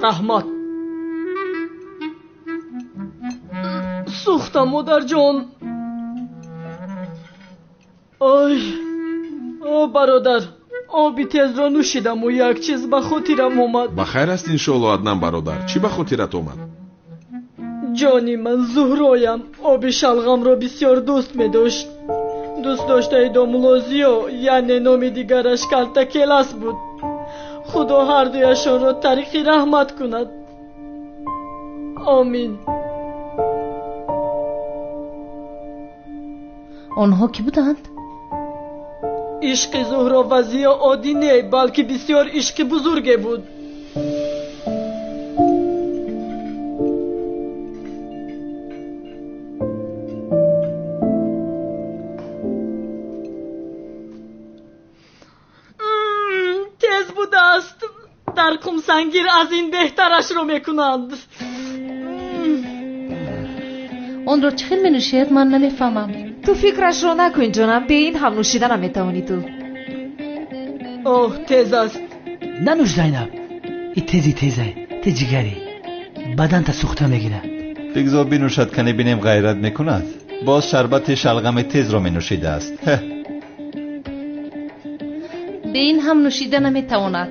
Раҳмат. Сӯхтам, модарҷон. Ой, о бародар, оби тезро нӯшидаму як чиз ба хотирам омад. Ба хайр аст, иншоалло, Аднан бародар. Чӣ ба хотират омад? Ҷони ман, Зуҳроям оби шалғамро бисёр дӯст медошт. Дӯст доштаи домулозиё, яъне номи дигараш Калтакелас буд. Худо ҳардуяшонро тариқи раҳмат кунад. Омин. Онҳо кӣ буданд? Ишқи Зуҳро ва Зиё оддӣ не, балки бисёр ишқи бузурге буд. Тез будааст. Дар қумсангир аз ин беҳтарашро мекунанд. Онро чӣ хел менӯшед, ман намефаҳмам. Ту фикрашро накун, ҷонам, бе ин ҳам нӯшида наметавонӣ ту. Оҳ, тез аст. Нанӯш, Зайнаб, и тези тезай, ти ҷигари баданта сӯхта мегирад. Бигзор бинӯшад, кане бинем ғайрат мекунад. Боз шарбати шалғами тезро менӯшидааст. Бе ин ҳам нӯшида наметавонад.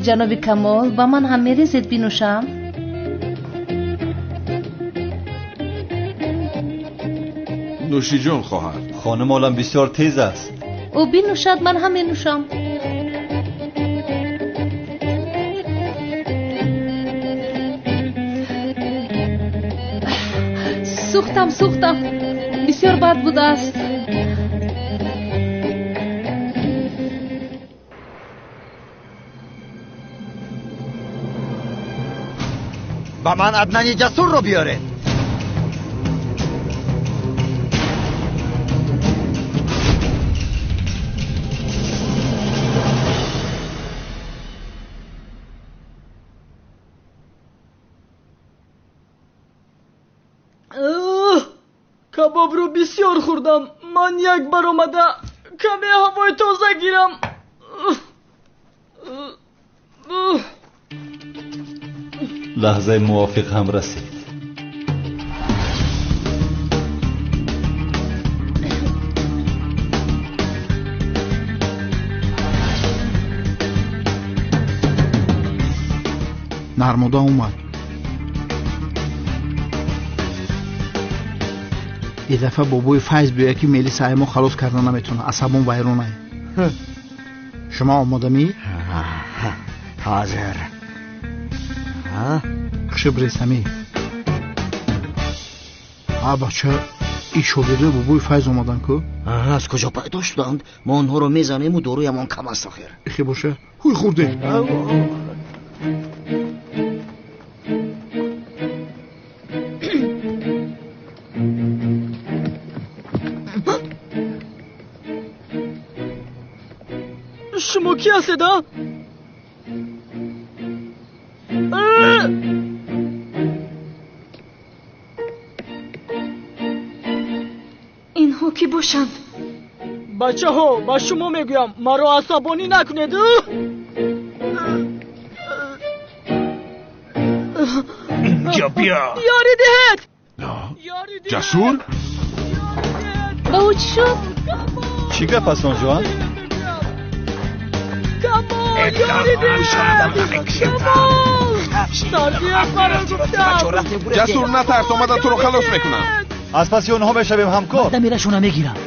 Ҷаноби Камол, ба ман ҳам мерезед бинӯшам? Нӯшиҷон, хоҳар. Хонум олам бисёр тез аст. Ӯ бинӯшад, ман ҳам менӯшам. Сӯхтам, сӯхтам, бисёр бад будааст. Ба ман Аднани Ҷасурро биёред. Кабобро бисёр хӯрдам. Ман як баромада каме ҳавои тоза гирам. Лаҳзаи мувофиқ ҳам расид. Нармода омад. Ин дафъа бобои Файз биёя, ки Мелиса мо халос карда наметавонад. Асабон вайронае. Шумо омодамӣ? Ҳозир. Хушибресамӣ. А бача, ин шогирдои бобои Файз омаданд ку? Аз куҷо пайдо шуданд? Мо онҳоро мезанему доруямон кам аст охир. Ихе боша, ҳуй хӯрдем. Шумо кӣ ҳастед, а? Инҳо кӣ бошанд? Бачаҳо, ба шумо мегӯям, маро асабонӣ накунед. Инҷо биё. Ёрӣ диҳед. Ҷасур? Ба ӯ чӣ шуд? Чӣ гап аст он ҷо? Камол, ёрӣ диҳед. Камол! Сардият маро гуфтам. Ҷасур, натарс, омада туро халос мекунам. Аз паси онҳо мешавем, ҳамкор. Дамирашона мегирам.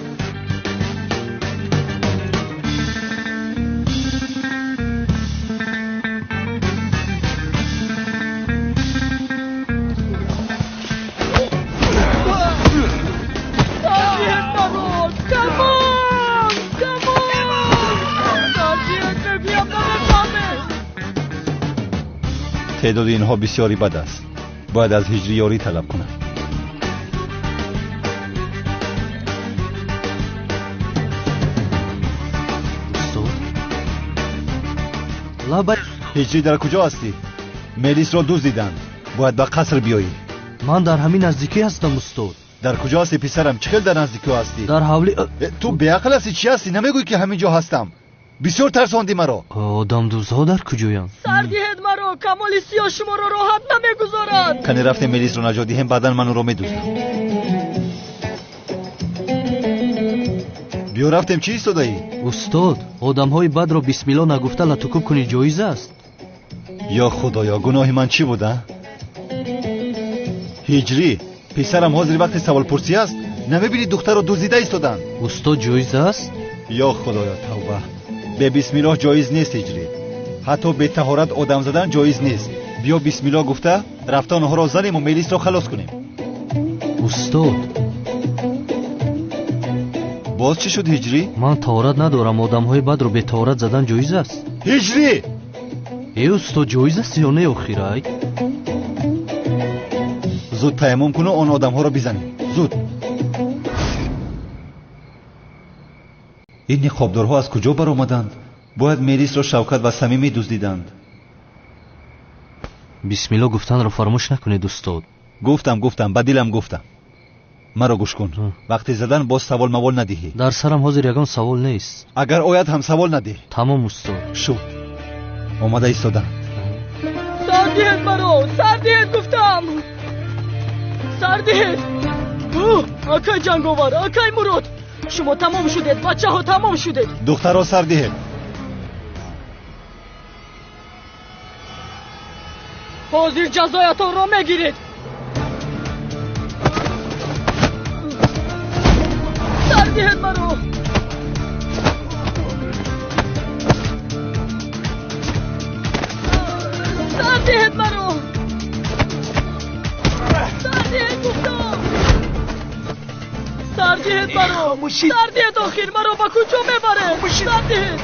Теъдоди инҳо бисёри бад аст. Бояд аз ҳиҷрӣ ёрӣ талаб кунам. Ҳиҷрӣ, дар куҷо ҳастӣ? Мелисро дуздиданд. Бояд ба қаср биёӣ. Ман дар ҳамин наздикӣ ҳастам, устод. Дар куҷо ҳастӣ, писарам? Чӣ хел дар наздикӣ ҳастӣ? Дар ҳавли. Ту беақл ҳастӣ? Чӣ ҳастӣ? Намегӯӣ ки ҳамин ҷо ҳастам? Бисёр тарсондӣ маро. Одамдуздҳо дар куҷоянд? Сар диҳед маро, Камоли Сиёҳ шуморо роҳат намегузорад. Кане рафтем Мелисро наҷот диҳем, баъдан ман ӯро медуздам. Биё рафтем, чӣ истодаӣ? Устод, одамҳои бадро бисмилло нагуфта латукуб кунӣ ҷоиз аст? Ё худоё, гуноҳи ман чӣ буда? Ҳиҷрӣ, писарам, ҳозир вақти саволпурсӣ аст? Намебинӣ духтарро дуздида истоданд? Устод, ҷоиз аст? Ё худоё, тавба. Бе бисмиллоҳ ҷоиз нест, ҳиҷрӣ. Ҳатто бетаҳорат одам задан ҷоиз нест. Биё бисмиллоҳ гуфта рафта онҳоро занему Мелисро халос кунем. Устод, боз чӣ шуд, ҳиҷрӣ? Ман таҳорат надорам. Одамҳои бадро бетаҳорат задан ҷоиз аст? Ҳиҷрӣ! Э, устод, ҷоиз аст ё не охирай? Зуд таяммум куну он одамҳоро бизанем. Зуд. Ин ниқобдорҳо аз куҷо баромаданд? Бояд Мелисро Шавкат ва Самим медуздиданд. Бисмилло гуфтанро фаромӯш накунед, устод. Гуфтам, гуфтам, ба дилам гуфтам. Маро гӯш кун. Вақти задан боз савол мавол надиҳӣ. Дар сарам ҳозир ягон савол нест. Агар ояд ҳам савол надиҳ. Тамом, устод. Шуд. Омада истоданд. Сар диҳед маро! Сар диҳед гуфтам! Сар диҳед! Акай Ҷанговар, акай Мурод! Шумо тамом шудед, бачаҳо, тамом шудед. Духтаро сар диҳед. Ҳозир ҷазоятонро мегиред. Сар диҳед маро! Сар диҳед маро! Сар диҳед гуфтам! Сар диҳед маро! Сар диҳед охир! Маро ба куҷо мебаред? Сар диҳед!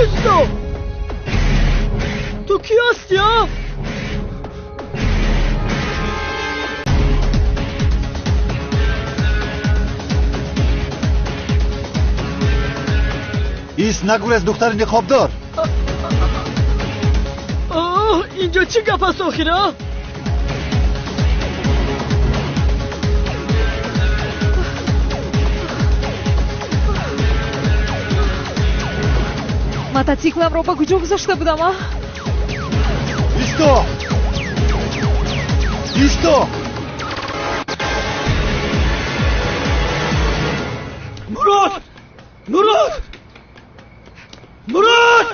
Исто! Ту кӣ ҳастӣ, а? Ист, нагурез, духтари ниқобдор. Инҷо чӣ гап аст охир, а? Мотоцикламро ба куҷо гузошта будам, а? Исто! Исто! Мурод! Мурод! Мурод!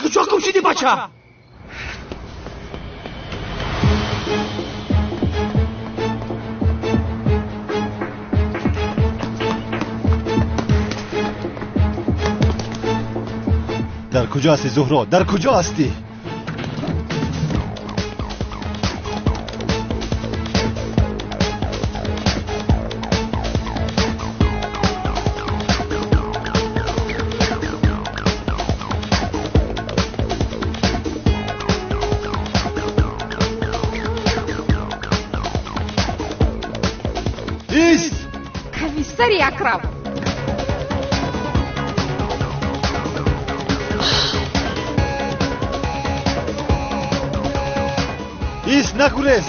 Куҷо гум шудӣ, бача? Дар куҷо ҳастӣ, Зуҳро? Дар куҷо ҳастӣ? Ист! Комиссари Акрам! Нагурез!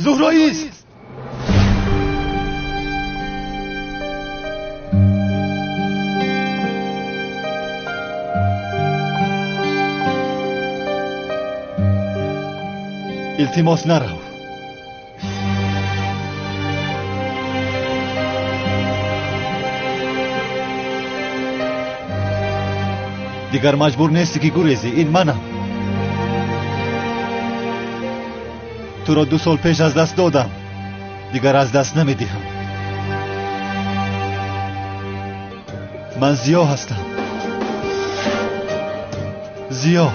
Зуҳро ист! Илтимос, нарав. Дигар маҷбур нестӣ ки гурезӣ. Ин манам. Туро 2 сол пеш аз даст додам, дигар аз даст намедиҳам. Ман Зиё ҳастам. Зиё.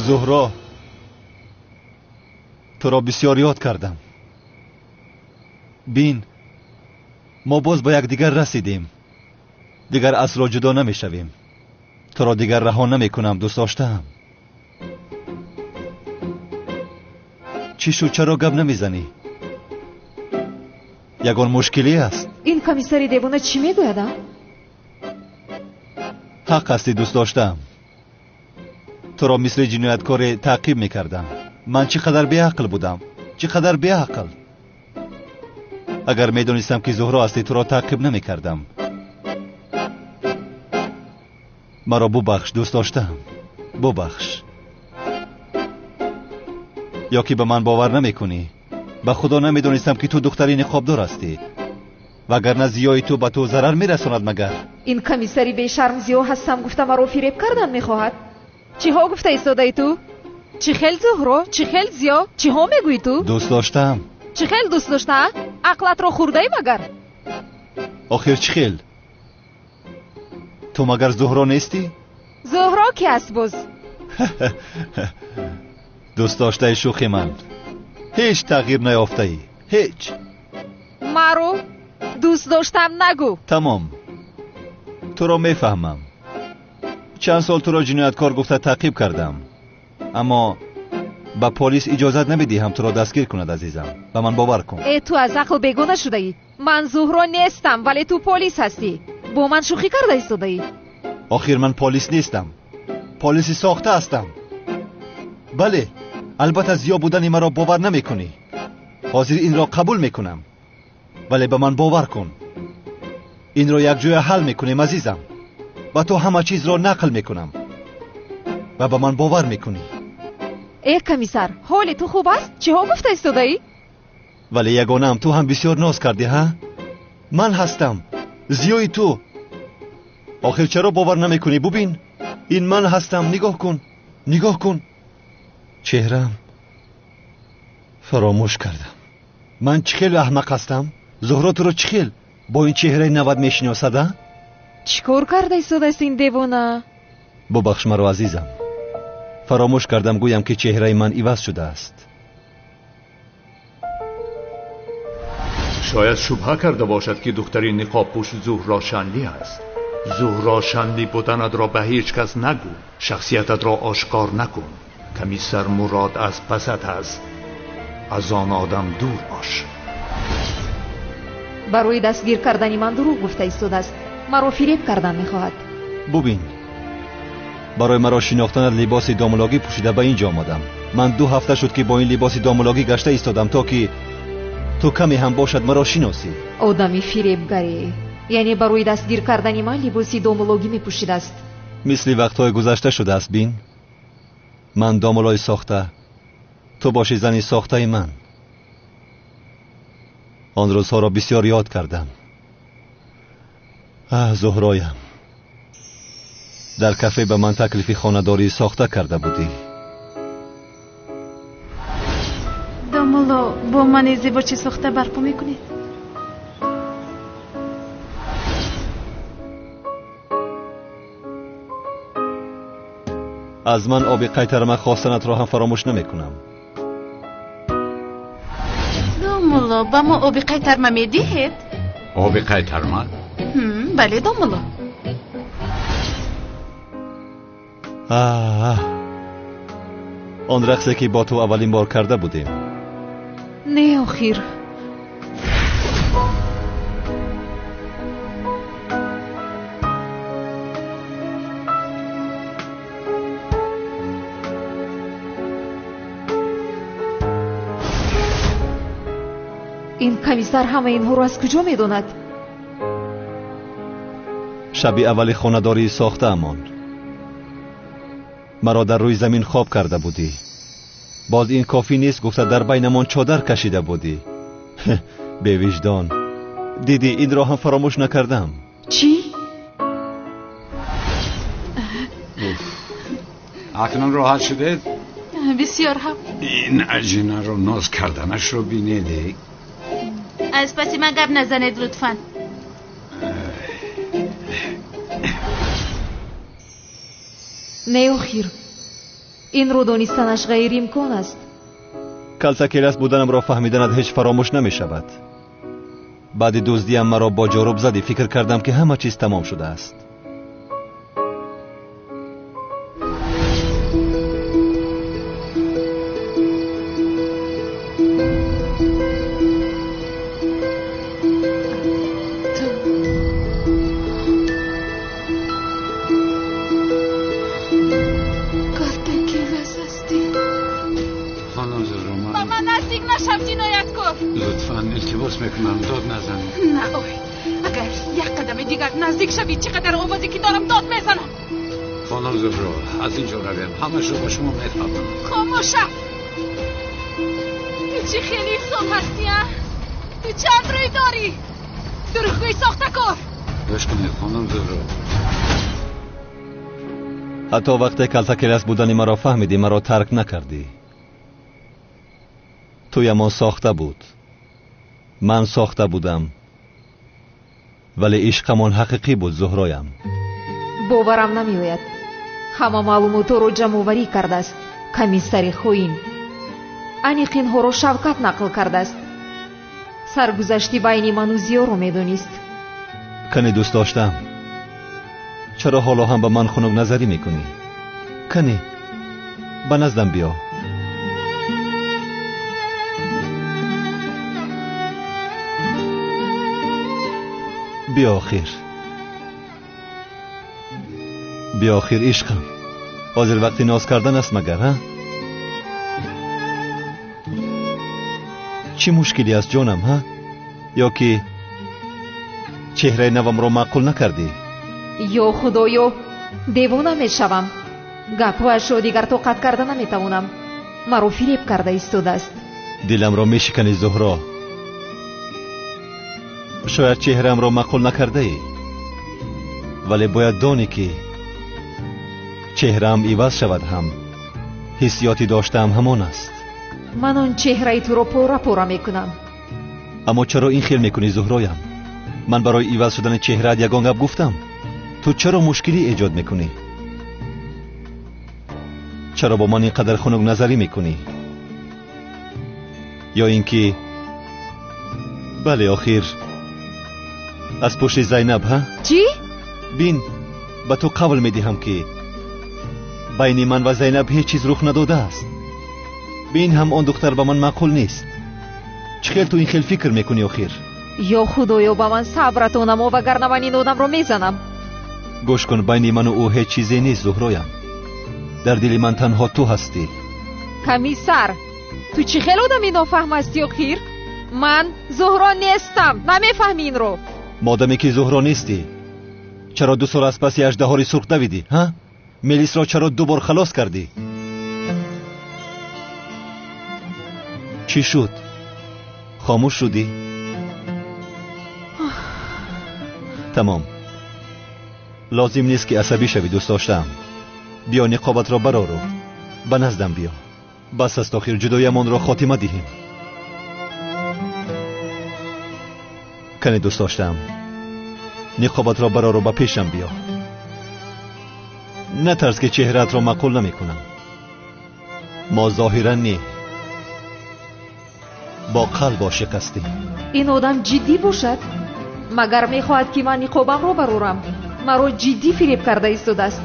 Зуҳро, туро бисёр ёд кардам. Бин, мо боз ба якдигар расидем. Дигар асло ҷудо намешавем. Туро дигар раҳо намекунам, дӯст доштаам. Чӣ шуд, чаро гап намезанӣ? Ягон мушкилӣ аст? Ин комиссари девона чӣ мегӯяд, а? Ҳақ ҳастӣ, дӯст доштаам. Туро мисли ҷинояткоре таъқиб мекардам. Ман чӣ қадар беақл будам, чӣ қадар беақл. Агар медонистам ки Зуҳро ҳастӣ, туро таъқиб намекардам. Маро бубахш, дӯст доштаам, бубахш. Ё ки ба ман бовар намекунӣ? Ба худо намедонистам ки ту духтари ниқобдор ҳастӣ, вагарна зиёи ту ба ту зарар мерасонад. Магар ин комиссари бешарм Зиё ҳастам гуфта маро фиреб кардан мехоҳад? Чиҳо гуфта истодаи ту? Чӣ хел Зуҳро, чӣ хел Зиё, чиҳо мегӯӣ ту? Дӯст доштаам. Чӣ хел дӯст дошта? Ақлатро хӯрдаӣ магар? Охир чӣ хел? Ту магар Зуҳро нестӣ? Зуҳро ки аст боз? Дӯст доштаи шӯхи ман. Ҳеҷ тағйир наёфтаӣ, ҳеҷ. Маро дӯст доштам нагӯ. Тамом, туро мефаҳмам. Чанд сол туро ҷинояткор гуфта таъқиб кардам, аммо ба полис иҷозат намедиҳам туро дастгир кунад. Азизам, ба ман бовар кун. Э, ту аз ақл бегона шудаӣ. Ман Зуҳро нестам, вале ту полис ҳастӣ. Бо ман шӯхӣ карда истодаӣ. Охир ман полис нестам, полиси сохта ҳастам. Бале, албатта Зиё будани маро бовар намекунӣ. Ҳозир инро қабул мекунам, вале ба ман бовар кун. Инро якҷоя ҳал мекунем, азизам. Ба ту ҳама чизро нақл мекунам ва ба ман бовар мекунӣ. Э, комиссар, ҳоли ту хуб аст? Чиҳо гуфта истодаӣ? Вале ягонаам, ту ҳам бисёр ноз кардӣ, ҳа? Ман ҳастам, Зиёи ту. Охир чаро бовар намекунӣ? Бубин, ин ман ҳастам. Нигоҳ кун, нигоҳ кун. Чеҳрам фаромӯш кардам. Ман чӣ хел аҳмақ ҳастам? Зуҳро туро чӣ хел бо ин чеҳраи навад мешиносад, а? Чӣ кор карда истодааст ин девона? Бубахш маро, азизам. Фаромӯш кардам гӯям ки чеҳраи ман иваз шудааст. Шояд шубҳа карда бошад ки духтари ниқобпӯш Зуҳро Шанлӣ аст. Зуҳро Шанлӣ буданатро ба ҳеҷ кас нагӯ, шахсиятатро ошкор накун. Комиссар Мурод аз пасат аст, аз он одам дур бош. Барои дастгир кардани ман дурӯғ гуфта истодааст. Маро фиреб кардан мехоҳад. Бубин, барои маро шинохтанат либоси домулогӣ пӯшида ба ин ҷо омадам. Ман 2 ҳафта шуд ки бо ин либоси домулогӣ гашта истодам, то ки ту каме ҳам бошад маро шиносӣ. Одами фиребгарӣ, яъне барои дастгир кардани ман либоси домулогӣ мепӯшидааст. Мисли вақтҳои гузашта шудааст. Бин, ман домулои сохта, ту боши зани сохтаи ман. Он рӯзҳоро бисёр ёд кардам. Аҳ, Зуҳроям, дар кафе ба ман таклифи хонадории сохта карда будӣ. Домулло, бо ман издивоҷи сохта барпо мекунед? Аз ман оби қайтарма хостанатро ҳам фаромӯш намекунам. Домулло, ба мо оби қайтарма медиҳед? Оби қайтарма? Бале, домулло. Он рақсе ки бо ту аввалин бор карда будем. Не, охир. Ин комиссар ҳама инҳоро аз куҷо медонад? Шаби аввали хонадории сохтаамон маро дар рӯи замин хоб карда будӣ. Боз ин кофӣ нест гуфта дар байнамон чодар кашида будӣ. Бевиҷдон. Дидӣ, инро ҳам фаромӯш накардам. Чӣ? Акнун роҳат шудед? Бисёр ҳам. Ин аҷинаро ноз карданашро бинед. Аз паси ман гап назанед лутфан. Не, охир, инро донистанаш ғайриимкон аст. Калтакелас буданамро фаҳмиданат ҳеҷ фаромӯш намешавад. Баъди дуздиам маро бо ҷоруб задӣ, фикр кардам ки ҳама чиз тамом шудааст. Мекунам, дод назан. На, ой, агар як қадами дигар наздик шавӣ, чӣ қадар овозе ки дорам дод мезанам. Хонум Зуҳро, аз ин ҷо равем, ҳамашро ба шумо мефаҳмам. Хомӯша! Ту чӣ хеле инсон ҳастӣ, а? Ту чанд рӯй дорӣ? Дурӯғгӯи сохтакор! Гӯш кунед, хонум Зуҳро. Ҳатто вақте калтакелас будани маро фаҳмидӣ, маро тарк накардӣ. Туямон сохта буд. Ман сохта будам, вале ишқамон ҳақиқӣ буд, Зуҳроям. Боварам намеояд. Ҳама маълумотҳоро ҷамъоварӣ кардааст комиссари хоин. Аниқ инҳоро Шавкат нақл кардааст. Саргузашти байни ману Зиёро медонист. Кани дӯст доштам, чаро ҳоло ҳам ба ман хунукназарӣ мекунӣ? Кани ба наздам биё. Биё охир, биё охир, ишқам. Ҳозир вақти ноз кардан аст магар, ҳа? Чӣ мушкилӣ аст ҷонам, ҳа? Ё ки чеҳраи навамро маъқул накардӣ? Ё худоё, девона мешавам. Гапҳояшро дигар тоқат карда наметавонам. Маро фиреб карда истодааст. Диламро мешиканӣ, Зуҳро. Шояд чеҳраамро маъқул накардаӣ, вале бояд донӣ ки чеҳраам иваз шавад ҳам ҳиссиёти доштаам ҳамон аст. Ман он чеҳраи туро пора пора мекунам. Аммо чаро ин хел мекунӣ, Зуҳроям? Ман барои иваз шудани чеҳраат ягон гап гуфтам? Ту чаро мушкилӣ эҷод мекунӣ? Чаро бо ман ин қадар хунукназарӣ мекунӣ? Ё ин ки бале, охир аз пушти Зайнаб, ҳа? Чӣ? Бин, ба ту қавл медиҳам ки байни ман ва Зайнаб ҳеҷ чиз рух надодааст. Бин, ҳам он духтар ба ман маъқул нест. Чӣ хел ту ин хел фикр мекунӣ охир? Ё худоё, ба ман сабратон намо, вагарна ман ин одамро мезанам. Гӯш кун, байни ману ӯ ҳеҷ чизе нест, Зуҳроям. Дар дили ман танҳо ту ҳастӣ. Комиссар, ту чӣ хел одами нофаҳм ҳастӣ охир? Ман Зуҳро нестам, намефаҳми инро. Модаме ки Зуҳро нестӣ, чаро 2 сол аз паси аждаҳори сурх давидӣ, ҳа? Мелисро чаро 2 бор халос кардӣ? Чӣ шуд? Хомӯш шудӣ? Тамом. Лозим нест ки асабӣ шавӣ, дӯст доштаам. Биё ниқобатро барору ба наздам биё. Бас аст охир, ҷудоямонро хотима диҳем. Кане дӯст доштаам, ниқобатро барору ба пешам биё. Натарс ки чеҳраатро маъқул намекунам. Мо зоҳиран не, бо қалб ошиқ ҳастем. Ин одам ҷиддӣ бошад? Магар мехоҳад ки ман ниқобамро барорам? Маро ҷиддӣ фиреб карда истодааст.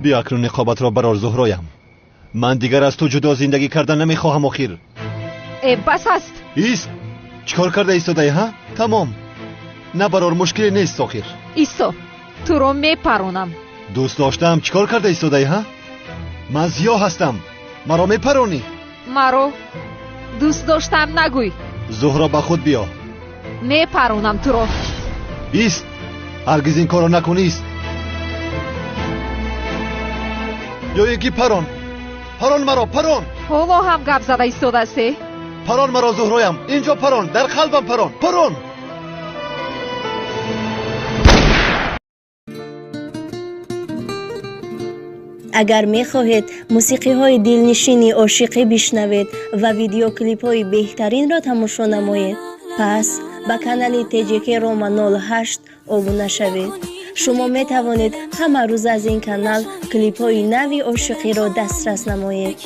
Биё акнун ниқобатро барор, Зуҳроям. Ман дигар аз ту ҷудо зиндагӣ кардан намехоҳам охир. Э, бас аст. Ист, чӣ кор карда истодаӣ, ҳа? Тамом, набарор, мушкиле нест охир. Исто, туро мепаронам. Дӯст доштаам, чӣ кор карда истодаӣ, ҳа? Ман зиё ҳастам, маро мепаронӣ. Маро дӯст доштаам нагӯй. Зуҳро, ба худ биё. Мепаронам туро. Ист, ҳаргиз ин корро накун, ист. Ё ин ки парон, парон маро, парон. Ҳоло ҳам гап зада истодаасте? Парон маро, Зуҳроям, инҷо парон, дар қалбам парон, парон. Агар мехоҳед мусиқиҳои дилнишини ошиқӣ бишнавед ва видеоклипҳои беҳтаринро тамошо намоед, пас ба канали ТҶК Рома 08 обуна шавед. Шумо метавонед ҳама рӯз аз ин канал клипҳои нави ошиқиро дастрас намоед.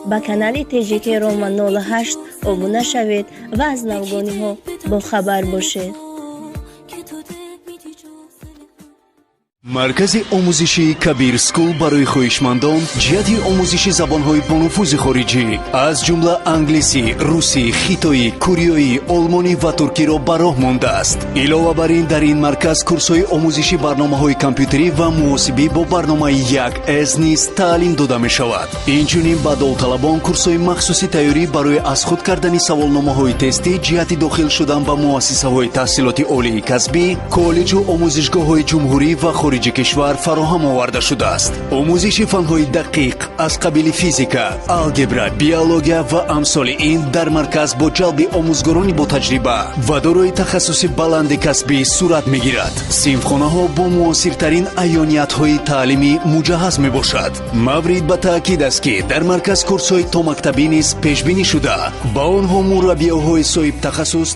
Ба канали ТҶК Рома 08 обуна шавед ва аз навгониҳо бохабар бошед. Маркази омӯзишии Кабир Скул барои хоҳишмандон ҷиҳати омӯзиши забонҳои бонуфузи хориҷӣ, аз ҷумла англисӣ, русӣ, хитоӣ, кореоӣ, олмонӣ ва туркиро ба роҳ мондааст. Илова бар ин, дар ин марказ курсҳои омӯзиши барномаҳои компютерӣ ва муҳосибӣ бо барномаи 1С низ таълим дода мешавад. Инчунин ба довталабон курсҳои махсуси тайёрӣ барои аз худ кардани саволномаҳои тестӣ ҷиҳати дохил шудан ба муассисаҳои таҳсилоти олии касбӣ, коллеҷу омӯзишгоҳҳои ҷумҳурӣ ва хориҷи кишвар фароҳам оварда шудааст. Омӯзиши фанҳои дақиқ аз қабили физика, алгебра, биология ва амсоли ин дар марказ бо ҷалби омӯзгорони ботаҷриба ва дорои тахассуси баланди касбӣ сурат мегирад. Синфхонаҳо бо муосиртарин аёниятҳои таълимӣ муҷаҳҳаз мебошад. Маврид ба таъкид аст, ки дар марказ курсҳои томактабӣ низ пешбинӣ шуда, ба онҳо мураббиёҳои соҳибтахассус